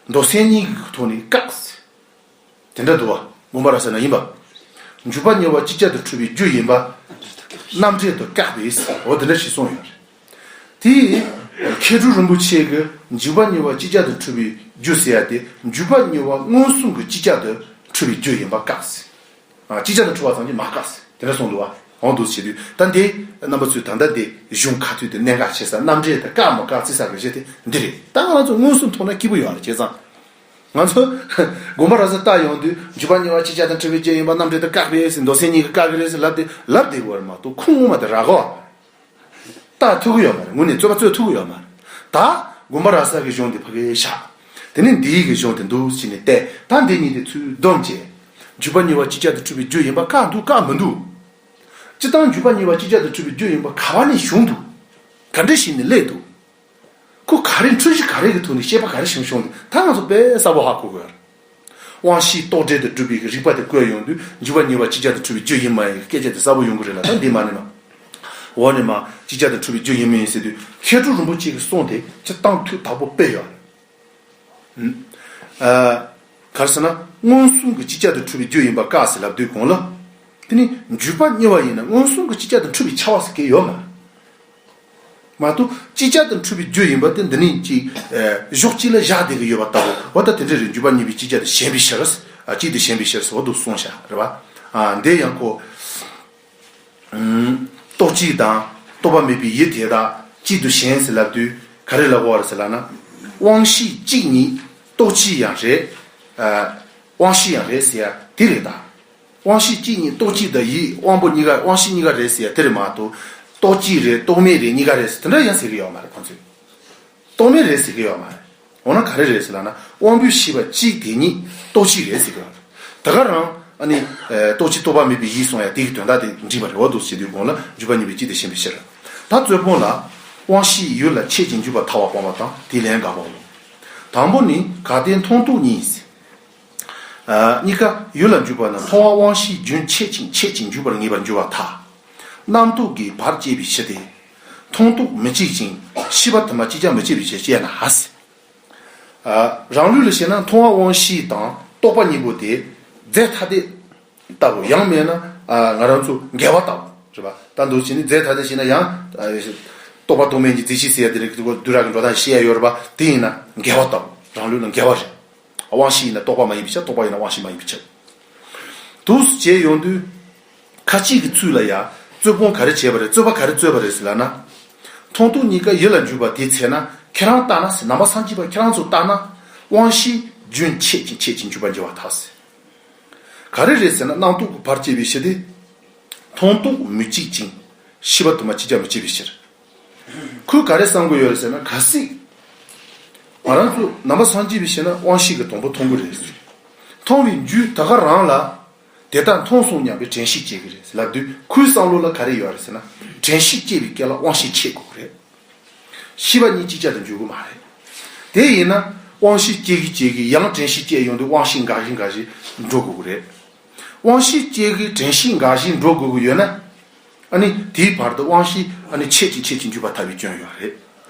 མདོ་སེམས་གཉིས་ཀྱི་ཐོག་ནས་བཀག་ཟེར། དེ་འདྲ་འདུག་བ། དགོངས་པ་རབ་གསལ་ན་ཡིན་པ། འཇུག་པར་མྱོས་པ་ཅིག་ཅར་དུ་འཁྲུལ་པའི་རྒྱུ་ཡིན་པ། རྣམ་འགྲེལ་དུ་བཀག་པས། འོ་དེ་འདྲ་ཞིག་གསུངས་ཡོད་རེད། དེ། མཁས་གྲུབ་རིན་པོ་ཆེ་གིས་འཇུག་པར་མྱོས་པ་ཅིག་ཅར་དུ་འཁྲུལ་པའི་རྒྱུ་ཟེར་ཡ་དེ། འཇུག་པར་མྱོས་པ་མངོན་སུམ་གྱིས་ཅིག་ཅར་དུ་འཁྲུལ་པའི་རྒྱུ་ཡིན་པ་བཀག་ཟེར། ཨ། ཅིག་ཅར་དུ་འཁྲུལ་བ་ཙམ་གྱིས་མ་བཀག་ཟེར། དེ་འདྲ་གསུངས་འདུག་བ། འོ་འདུག་བྱེད་དུས་ད་འདི་རྣམ་པ་ཚོས་ད་ལྟ་འདི་གཞུང་ཁ་ཐུག་དེ་གནད་འགག་ཆེ་ས། རྣམ་འགྲེལ་དུ་བཀག་མ་བཀག་བརྩི་ས་གི་གཞི་དེ་འདི་རེད། ད་ང་ཚོ་མངོན་སུམ་མཐོང་ན་སྐྱིད་པོ་ཡོད་རེད། བྱས་ཙང་། ང་ཚོ་དགོངས་པ་རབ་གསལ་བལྟ་ཡོང་དུས་འཇུག་པར་མྱོས་པ་ཅིག་ཅར་དུ་འཁྲུལ་པའི་རྒྱུ་ཡིན་པ། རྣམ་འགྲེལ་དུ་བཀག་པས་ཟེར། མདོ་སེམས་གཉིས་ཀྱིས་བཀག་གི་རེད་ཟེར་ལབ་དེ་ལབ་བསྡད་དགོས་རེད་མ་གཏོགས། ཁུངས་ངོ་མ་དེ་རག་གོ། བལྟ་ཐུབ་ཀྱི་ཡོད་མ་རེད། དངོས་གནས་རྩོད་པ་རྩོད་ཐུབ་ཀྱི་ཡོད་མ་རེད། ད་དགོངས་པ་རབ་གསལ་གྱི་གཞུང་དེ་ཕ་གིར་བཞག་དེ་ནས་འདིའི་གི་གཞུང་དེ་འདུག་བྱས་ནས་བལྟས། ད་འདི་གཉིས་དེ་ཚུར་བསྡོམས་བྱས། འཇུག་པར་མྱོས་པ་ཅིག་ཅར་དུ་འཁྲུལ་པའི་རྒྱུ་ཡིན་པ་བཀག་འདུག་བཀག་མི་འདུག་སྤྱིར་བཏང་འཇུག་པར་མྱོས་པ་ཅིག་ཅར་དུ་འཁྲུལ་པའི་རྒྱུ་ཡིན་པ་ག་བ་ནས་བྱུང་འདུག་ག་འདྲ་ཞིག་ནས་སླེབས་འདུག་ཁོ་ག་རེ། འཁྲུལ་གཞི་ག་རེ་གི་ཐོག་ནས་སྐྱེས་པ་ག་རེ་བྱུང་བྱུང་འདུག་ད་ང་ཚོ་དཔེ་གསལ་པོ་ཧ་གོ་དགོས། དབང་ཤེས་རྟོག་བྲལ་དུ་གྲུབ་པའི་རིགས་པ་དེ་བཀོད་ཡོང་དུས། འཇུག་པར་མྱོས་པ་ཅིག་ཅར་དུ་འཁྲུལ་པའི་རྒྱུ་ཡིན་མ་ཡིན་གྱི་སྐད་ཆ་དེ་གསལ་པོ་ཡོང་གི་རེད་ལ། ད་འདི་མ་ནི་མ། འོ་ནི་མ་ཅིག་ཅར་དུ་འཁྲུལ་པའི་རྒྱུ་ཡིན་མ་ཡིན་ཟེར་དུས། མཁས་གྲུབ་རིན་པོ་ཆེ་གི་གསུང་དེ་སྤྱིར་བཏང་ཐུགས་དག་པོ་དཔེ་ཡོད། ཨ། ག་རེ་ཟེར་ན། མངོན་སུམ་གྱིས་ཅིག་ཅར་དུ་འཁྲུལ་པའི་རྒྱུ་ཡིན་པ་བཀག་ཟེར་ལབ་དུས་གོང་ལ། དེ་ནི་འཇུག་པར་མྱོས་པ་ཡིན་ན་མངོན་སུམ་གྱིས་ཅིག་ཅར་དུ་འཁྲུལ་པའི་ཆ་བ་ཟེར་གྱི་ཡོད་མ་རེད། མ་གཏོགས་ཅིག་ཅར་དུ་འཁྲུལ་པའི་རྒྱུ་ཡིན་པ་དེ་འདི་ནས་ཅིག་ཨ། གཞོགས་གཅིག་ལ་བཞག་བསྡད་ཀྱི་ཡོད་པ་ལྟ་བུ། འོ་ད་དེ་འདྲ་རེད། འཇུག་པར་མྱོས་པས་ཅིག་ཅར་དུ་ཞེན་པའི་ཕྱིར། ཨ། གཅིག་ཏུ་ཞེན་པའི་ཕྱིར་ཟེར་བ་འདུག་གསུངས་བཞག་རེད་པ། ཨ། འདི་ཡང་ཁོ། ཨུམ། རྟོག་བཅས་དང་རྟོག་པ་མེད་པའི་ཡུལ་དེ་དག་གཅིག་ཏུ་ཞེན་ཟེར་ལབ་དུས་ག་རེ་ལབ་དགོས་པ་རེད་ཟེར་ལབ་ན། དབང་ཤེས་གཅིག་ཉིད་རྟོག་བཅས་ཡང་རེད། ཨ། དབང་ཤེས་ཡང་རེད་ཟེར་ཡ་དེ་རེད་ད། དབང་ཤེས་གཅིག་ཉིད་རྟོག་བཅས་དང་ཡིད་དབང་པོ་གཉིས་ཀ། དབང་ཤེས་གཉིས་ཀ་རེད་ཟེར་ཡ་དེ་རེད་མ་གཏོགས། རྟོག་བཅས་རེད། རྟོག་མེད་རེད། གཉིས་ཀ་རེད་ཟེར་དེ་འདྲ་ཡང་ཟེར་གི་ཡོད་མ་རེད་ཁོང་ཚོས། རྟོག་མེད་རེད་ཟེར་གི་ཡོད་མ་རེད། འོ་ན་ག་རེ་རེད་ཟེར་ལབ་ན། དབང་པོའི་ཤེས་པ་གཅིག་དེ་ཉིད་རྟོག་བཅས་རེད་ཟེར་གི་ཡོད་རེད། ད་ག་རང་ཨ་ནི་རྟོག་བཅས་རྟོག་པ་མེད་པའི་ཡིད་གསུང་ཡ་དེ་གི་དོན་དག་དེ་འགྲིག་པ་རེད། འོ་འདུག་བྱེད་དུས་གོང་ལ་འཇུག་པར་མྱོས་པས་ཅིག་ཏུ་ཞེན་པའི་ཕྱིར། ད་རྩོད་སྤོང་ལ། དབང་ཤེས་ཡུལ་ལ་ཆད་ཅིང་འཇུག་པར་ཐལ་བ་སྤོང་བ་དང་དེའི་ལན་དགག་པའོ། དང་པོ་ནི། གལ་ཏེ་མཐོང་རྟོག་གཉིས། ཨ། གཉིས་ཀ་ཡུལ་ལ་འཇུག་པ་ན། མཐོང་བ་དབང་ཤེས་རྒྱུན་ཆད་ཅིང་ཆད་ཅིང་འཇུག་པར་ངེས་པར་འགྱུར་བར་ཐལ། རྣམ་རྟོག་གིས་བར་བཅད་པའི་ཕྱིར་ཏེ། མཐོང་རྟོག་མི་གཅིག་ཅིང་ཤེས་པ་དུ་མ་གཅིག་ཀྱང་མི་བྱེད་པའི་ཕྱིར་ཞེ་ན། ཨ། རང་ལུགས་ལ་བཤད་ན་མཐོང་བ་དབང་ཤེས་དང་རྟོག་པ་གཉིས་པོ་དེ་རྫས་ཐ་དད་ལྟ་བུ། ཡང་མིན་ན་ ཨ་ང་རང་ཚོ་འགལ་བ་ལྟ་བུ་རེད་པ། ད་འདུག་བྱས་ནས་རྫས་ཐ་དད་བྱས་ན་ཡང་ཨ་རྟོག་པ་རྟོག་མེད་ཀྱི་རྫས་གཞི་ཟེར་ཡ་དེ་རིགས་དུས་རབས་ཀྱི་འགྲོ་སྟངས་བཤད་ཡ་ཡོད་རེད་པ། དེ་ཡིན་ན་འགལ་བ་ལྟ་བུ། རང་ལུགས་ལ་འགལ་བ་རེད། དབང་ཤེས་ཡིན་ན་རྟོག་པ་མ་ཡིན་པའི་ཕྱིར། རྟོག་པ་ཡིན་ན་དབང་ཤེས་མ་ཡིན་པའི་ཕྱིར། འདུག་བྱས་ཡོང་དུས། ཁ་ཅིག་གི་ཚུལ་ལ་ཡང་རྩོད་སྤོང་ག་རེ་བྱས་པ་རེད། རྩོད་པ་ག་རེ་རྩོད་པ་རེད་ཟེར་ལབ་ན། མཐོང་ཐོས་གཉིས་ཀ་ཡུལ་ལ་འཇུག་པ་དེའི་ཚེ་ན་ཁྱེད་རང་ལྟ་ན་ཟེར། ནང་པ་སངས་རྒྱས་པ་ཁྱེད་རང་ཚོ་ལྟ་ན་དབང་ཤེས་རྒྱུན་ཆད་ཅིང་ཆད་ཅིང་འཇུག་པར་འགྱུར་བར་ཐལ་ཟེར། ག་རེ་རེད་ཟེར་ན། རྣམ་རྟོག་གི་བར་སྐྱེས་པའི་གཞི་དེ། མཐོང་རྟོག་མི་གཅིག་ཅིང་། ཤེས་པ་དུ་མ་གཅིག་ཀྱང་མི་གཅིག་པའི་ཕྱིར། ཁོས་ག་རེ་བསམ་གྱི་ཡོད་རེད་ཟེར་ན། གལ་སྲིད་ང་རང་ཚོ་ནང་པ་སངས་རྒྱས་པའི་ཕྱིར་ན་དབང་ཤེས་ཀྱིས་སྡོང་པོ་མཐོང་གི་རེད། མཐོང་བའི་རྒྱུ་ད་ག་རང་ལ་དེ་ལྟར་མཐོང་སོང་སྙམ་པའི་དྲན་ཤེས་སྐྱེ་གི་རེད་ལབ་དུས། ཁོའི་བསམ་བློ་ལ་ག་རེ་ཡོད་རེད་ཟེར་ན། དྲན་ཤེས་སྐྱེ་བའི་སྐབས་ལ་དབང་ཤེས་ཆད་དགོས་ཀྱི་རེད། ཤེས་པ་གཉིས་གཅིག་ཅར་དུ་འཇུག་གི་མ་རེད། དེ་ཡིན་ན་དབང་ཤེས་སྐྱེ་གི་སྐྱེ་གི་ཡང་དྲན་ཤེས་སྐྱེ་ཡོང་དུས་དབང་ཤེས་འགག་བཞིན་འགག་བཞིན་འགྲོ་དགོས་ཀྱི་རེད། དབང་ཤེས་སྐྱེ་གི་དྲན་ཤེས་འགག་བཞིན་འགྲོ་དགོས་ཀྱི་ཡོད་ན། ཨ་ནི་དེའི་བར་དུ་དབང་ཤེས་ཨ་ནི་ཆད་ཅིང་ཆད་ཅིང་འཇུག་པར་ཐལ་བའི་སྐྱོན་ཡོད་རེད།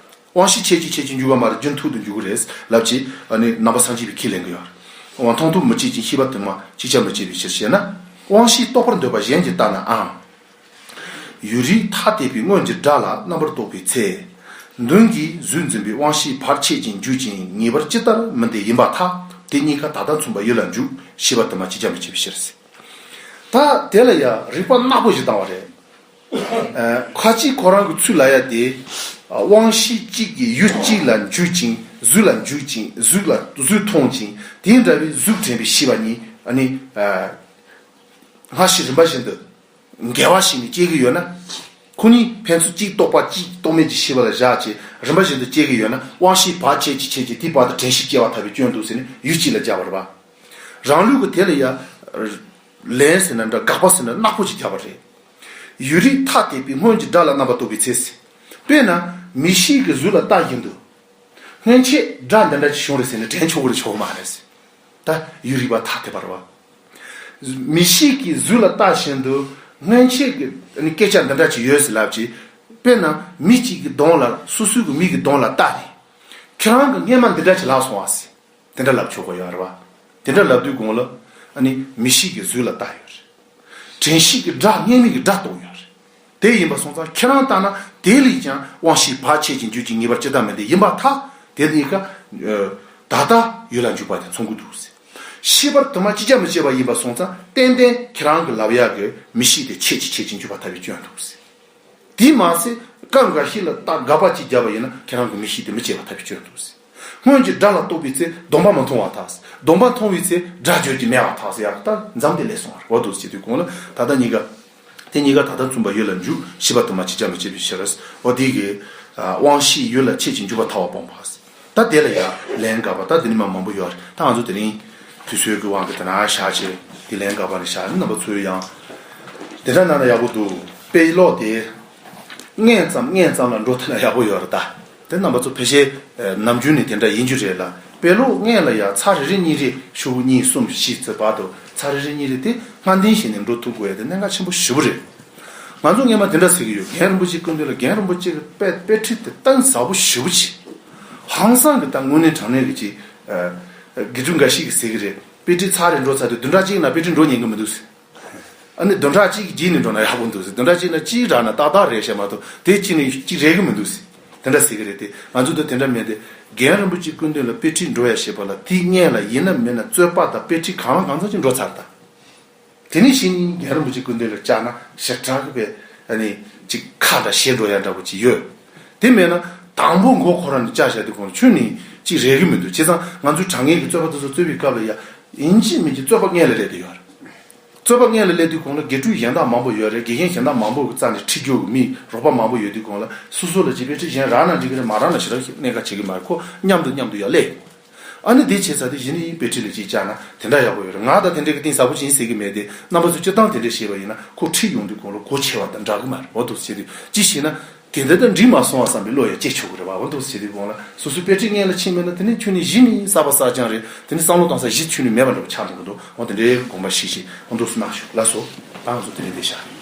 དབང་ཤེས་ཆད་ཅིང་ཆད་ཅིང་འཇུག་པ་མ་རེད། རྒྱུན་མཐུད་དུ་འཇུག་གི་རེད་ལབ་ཅིག་ཨ་ནི་ནང་པ་སངས་རྒྱས་པས་ཁས་ལེན་གྱི་ཡོད་རེད། འོ་མཐོང་ཐོས་མི་གཅིག་ཅིང་ཤེས་པ་དུ་མ་གཅིག་ཀྱང་མི་གཅིག་པའི་ཕྱིར་ཞེ་ན། དབང་ཤེས་རྟོག་པར་འདོད་པ་གཞན་གྱིས་ལྟ་ནའང་། ཡུལ་རིས་ཐ་དད་པའི་སྔོན་གྱི་སྒྲ་ལ་རྣམ་པར་རྟོག་པའི་ཚེ། མདུན་གྱི་གཟུགས་འཛིན་པའི་དབང་ཤེས་བར་ཆད་ཅིང་འཇུག་ཅིང་ངེས་པར་ཇི་ལྟར་མི་འདོད་ཡིན་པར་ཐལ། དེ་གཉིས་ཀ་ད་ལྟ་མཚུངས་པ་ཡུལ་ལ་འཇུག་ཤེས་པ་དུ་མ་གཅིག་ཀྱང་མི་གཅིག་པའི་ཕྱིར་ཟེར། ད་དེ་ལ་ཡང་རིགས་པ་ནག་པོ་ཞིག་བཏང་བ་རེད། ཨ་ཁ་ཅིག་ཁོ་རང་གི་ཚུལ་ལ་ཡ་དེ། ཨ་དབང་ཤེས་གཅིག་གིས་ཡུལ་གཅིག་ལ་འཇུག་ཅིང་། གཟུགས་ལ་འཇུག་ཅིང་། གཟུགས་ལ་གཟུགས་མཐོང་ཅིང་། དེ་འདྲ་བའི་གཟུགས་དྲན་པའི་ཤེས་པ་གཉིས་ཨ་ནི། ཨ་སྔ་ཕྱི་རིམ་པ་བཞིན་དུ་འགལ་བ་ཞིག་ནས་སྐྱེ་གི་ཡོད་ན། ཁོ་གཉིས་ཕན་ཚུན་གཅིག་རྟོག་པ་གཅིག་རྟོག་མེད་ཀྱི་ཤེས་པ་ལ་བཞག་བྱས་རིམ་པ་བཞིན་དུ་སྐྱེ་གི་ཡོད་ན། དབང་ཤེས་བར་ཆད་ཅིག་ཆད་ཅིག་དེའི་བར་དུ་དྲན་ཤེས་སྐྱེ་བ་ཐལ་བའི་སྐྱོན་འདུག་ཟེར་ནས་ཡུལ་གཅིག་ལ་སྦྱར་བ་རེད་པ། རང་ལུགས་ཀྱི་དེ་ལ་ཡ། ལན་ཟེར་ན་འདྲ། དགག་པ་ཟེར་ན་ནག་པོ་ཅིག་རྒྱག་པ་རེད། ཡུལ་རིས་ཐ་དད་པའི་སྔོན་གྱི་སྒྲ་ལ་རྣམ་པར་རྟོག་པའི་ཚེ་ཟེར། དཔེར་ན་མིག་ཤེས་ཀྱིས་གཟུགས་ལ་ལྟ་བཞིན་དུ། སྔོན་ཆད་སྒྲ་འདི་འདྲ་ཅིག་བྱུང་རེད་ཟེར་ནས་དྲན་ཆོག་གི་རེད་ཆོག་གི་མ་རེད་ཟེར། ད་ཡུལ་རིས་པ་ཐ་དད་པ་རེད་པ། མིག་ཤེས་ཀྱིས་གཟུགས་ལ་ལྟ་བཞིན་དུ་སྔོན་ཆད་ཀྱི་ཨ་ནི་སྐད་ཆ་འདི་འདྲ་ཅིག་ཡོད་ཟེར་ལབ་ཅིག་དཔེར་ན་མི་གཅིག་གི་གདོང་ལ། སོ་སོའི་གི་མིག་གི་གདོང་ལ་ལྟ་ནས། ཁྱེད་རང་གི་སྔས་མ་འདི་འདྲ་ཅིག་ལབ་སོང་བ་ཟེར། དེ་འདྲ་ལབ་ཆོག་གི་ཡོད་རེད་པ། དེ་འདྲ་ལབ་དུས་གོང་ལ་ཨ་ནི་མིག་ཤེས་ཀྱིས་གཟུགས་ལ་ལྟ་ཡོད་རེད། དྲན་ཤེས་ཀྱིས་སྒྲ་སྔས་མའི་གི་སྒྲ་རྟོགས་ཡོད་རེད། དེ་ཡིན་པ་སོང་ཙང་ཁྱེད་རང་ལྟ་ན་དེ་ལས་ཀྱང་དབང་ཤེས་བར་ཆད་ཅིང་འཇུག་ཅིང་ངེས་པར་ཇི་ལྟར་མི་འདོད་ཡིན་པར་ཐལ། དེ་གཉིས་ཀ་ཨ་ད་ལྟ་ཡུལ་ལ་འཇུག་པ་དེ་མཚུངས་ཀྱི་འདུག་ཟེར། ཤེས་པར་དུ་མ་གཅིག་ཀྱང་མི་སྐྱེ་བ་ཡིན་པ་སོང་ཙང་ཏན་ཏན་ཁྱེད་རང་གི་ལབ་ཡག་གི་མིག་ཤེས་དེ་ཆད་ཅིང་ཆད་ཅིང་འཇུག་པར་ཐལ་བའི་སྐྱོན་འདུག་ཟེར། དེ་མ་ཟད་སྐབས་འགའ་ཞིག་ལ་ད་དགག་པ་ཅིག་བརྒྱབ་པ་ཡིན་ན་ཁྱེད་རང་གི་མིག་ཤེས་དེ་མི་སྐྱེ་བར་ཐལ་བའི་སྐྱོན་འདུག་ཟེར། སྔོན་གྱི་སྒྲ་ལ་རྟོག་པའི་ཚེ་གདོང་པ་མི་མཐོང་བར་ཐལ་ཟེར། གདོང་པ་མཐོང་བའི་ཚེ་སྒྲ་བརྗོད་ཀྱི་མེད་པར་ཐལ་ཟེར་ཡག་ད་འཛོམས་ཏེ་སླེབས་སོང་བ་རེད། འོ་འདུག་ཟེར་དུས་གོང་ལ་ད་ལྟ་གཉིས་ཀ་དེ་གཉིས་ཀ་ད་ལྟ་མཚུངས་པ་ཡུལ་ལ་འཇུག་ཤེས་པ་དུ་མ་གཅིག་ཀྱང་མི་སྐྱེ་བའི་ཕྱིར། འོ་དེ་གི་ཨ་དབང་ཤེས་ཡུལ་ལ་ཆད་ཅིང་འཇུག་པར་ཐལ་བ་སྤོང་བ་ཟེར། ད་དེ་ལ་ཡང་ལན་དགག་པ་ད་དེ་ནི་མ་མང་པོ་ཡོད་རེད། ད་ང་ཚོ་དེ་རིང་དུས་ཚོད་ཀྱི་དབང་གིས་དེ་ན་བཞག་བྱས་དེ་ལན་དགག་པ་ནི་བཞག་ནི་རྣམ་པ་ཚོས་ཡང་དེ་འདྲ་གནང་ན་ཡག་པོ་འདུག་དཔེ་ཀློག་དེ་སྔས་ཙམ་སྔས་ཙམ་ལ་འགྲོ་ཐུབ་ན་ཡག་པོ་ཡོད་རེད་ད། དེ་རྣམ་པ་ཚོ་ཕལ་ཆེར་ནམ་རྒྱུན་ནས་དེ་འདྲ་ཡིན་རྒྱུ་རེད་ལ། དཔེ་ཀློག་སྔས་ལ་ཡང་ཚར་རེ་རེ་གཉིས་རེ་ཤོག་གུ་གཉིས་གསུམ་བཞི་ཙམ་བར་དུ་ཚར་རེ་རེ་གཉིས་རེ་དེ་སྔ་འདོན་བྱས་ནས་འགྲོ་ཐུབ་དགོས་ཡ་དེ་གནད་འགག་ཆེན་པོ་ཞེ་པོ་རེད། ང་ཚོ་སྔས་མ་དེ་འདྲ་ཟེར་གྱི་ཡོད། རྒན་རིན་པོ་ཆེའི་སྐུ་མདུན་ལ། རྒན་རིན་པོ་ཆེ་གི་དཔེ་དཔེ་ཁྲིད་དེ་གཏིང་ཟབ་པོ་ཞེ་པོ་ཅིག་ཧང་སང་གི་ད་དངོས་གནས་དྲང་གནས་ཀྱི་ཅིག་དགེ་ཕྲུག་འགའ་ཞིག་གིས་ཟེར་གྱི་རེད། དཔེ་ཁྲིད་ཚར་རེ་འགྲོ་ཚར་དུས་བདུན་ཕྲག་གཅིག་ནང་དཔེ་ཁྲིད་འགྲོ་ཉན་གྱི་མི་འདུག་ཟེར། ཨ་ནི་བདུན་ཕྲག་གཅིག་གི་རྗེས་ནས་འགྲོ་ན་ཡག་པོ་འདུག་ཟེར། བདུན་ཕྲག་གཅིག་ནང་གཅིག་རག་ན་ཏག་ཏག་རེད་བཤད་མ་གཏོགས་དེ་གཅིག་ནས་གཅིག་རེག་གི་མི་འདུག་ཟེར། དེ་འདྲ་ཟེར་གྱི་རེད་དེ། ང་ཚོ་འདི་དེ་འདྲ་མེད་དེ། རྒན་རིན་པོ་ཆེའི་སྐུ་མདུན་ལ་དཔེ་ཁྲིད་འགྲོ་ཡ་ཞེས་པ་ལ་དེའི་སྔས་ལ་ཡིན་ན་མིན་ན་རྩོད་པ་དང་དཔེ་ཁྲིད་གང་ལ་གང་འཚམ་ཅིག་འགྲོ་ཚར་ད། དེ་ནས་གཞི་ནས་རྒན་རིན་པོ་ཆེའི་སྐུ་མདུན་ལ་བཅར་ན་ཞེ་དྲག་གི་བས་ཨ་ནི་ཅིག་ཁ་འདྲ་ཞེ་འགྲོ་ཡ་འདྲ་པོ་ཅིག་ཡོད། དེ་མེད་ན་དང་པོ་མགོ་ཁོ་རང་ནས་བཅར་བཞག་དུས་གོང་ལ་ཁྱོན་ནས་ཅིག་རེག་གི་མི་འདུག་བྱས་ཙང་ང་ཚོའི་དྲང་ངེས་ཀྱི་རྩོད་པ་དེ་ཚོ་རྩོད་པའི་སྐབས་ལ་ཡ་ཡིན་གཅིག་མིན་གཅིག་རྩོད་པ་སྔས་ལ་སླེབས་བསྡད་ཡོད་རེད། རྩོད་པ་སྔས་ལ་སླེབས་དུས་གོང་ལ་དགེ་ཕྲུག་གཞན་དག་མང་པོ་ཡོད་རེད། དགེ་རྒན་གཞན་དག་མང་པོ་གི་རྩ་ནས་ཁྲིད་རྒྱུ་གི་མི་རོགས་པ་མང་པོ་ཡོད་དུས་གོང་ལ་སོ་སོ་ལ་ཅིག་དཔེ་ཁྲིད་གཞན་རག་ན་འགྲིག་གི་རེད། མ་རག་ན་ཞེ་དྲག་གནད་འགག་བྱེད་ཀྱི་མ་རེད། ཁོ་མཉམ་དུ་མཉམ་དུ་ཡར་སླེབས། ཨ་ནི་དེ་བྱས་ཚར་དུས་གཞི་ནས་དཔེ་ཁྲིད་ལ་ཅིག་བཅར་ན་དེ་འདྲ་ཡག་པོ་ཡོད་རེད། ང་ད་དེ་འདྲའི་གི་གཏིང་ཟབ་པོ་ཅིག་ཡིན་ཟེར་གི་མེད་དེ། རྣམ་པ་ཚོས་སྤྱིར་བཏང་དེ་འདྲ་བཤད་པ་ཡིན་ན་ཁོ་ཁྲིད་ཡོང་དུས་གོང་ལ་གོ་ཆེ་བ་དང་འདྲ་གི་མ་རེད། འོ་འདུག་སེ་བྱེད་དུས་ཅི་ཞེ་ན། དེ་འདྲ་དང་འགྲིག་མ་སོང་བ་བསམ་པའི་བློ་ཡང་སྐྱེ་ཆོག་གི་རེད་བ། འོ་འདུག་སེ་བྱེད་དུས་གོང་ལ་སོ་སོའི་དཔེ་ཁྲིད་སྔས་ལ་ཕྱིན་མེད་ན་དེ་ནི་ཁྱོན་ནས་གཞི་ནས་གསར་པ་གསར་རྐྱང་རེད། དེ་ནི་བསམ་བློ་གཏོང་ས་གཞི་ཁྱོན་ནས་མེད་པ་འདྲ་པོ་ཆགས་འགྲོ་གི་འདུག་འོ་དེ་འདྲའི་དགོངས་པ་བཞེས་ཤིག་འོ་འདུག་སེ་གནང་ཤོག་ལགས་སོ། ད་ང་ཚོ་དེ་རིང་འདིར་བཞག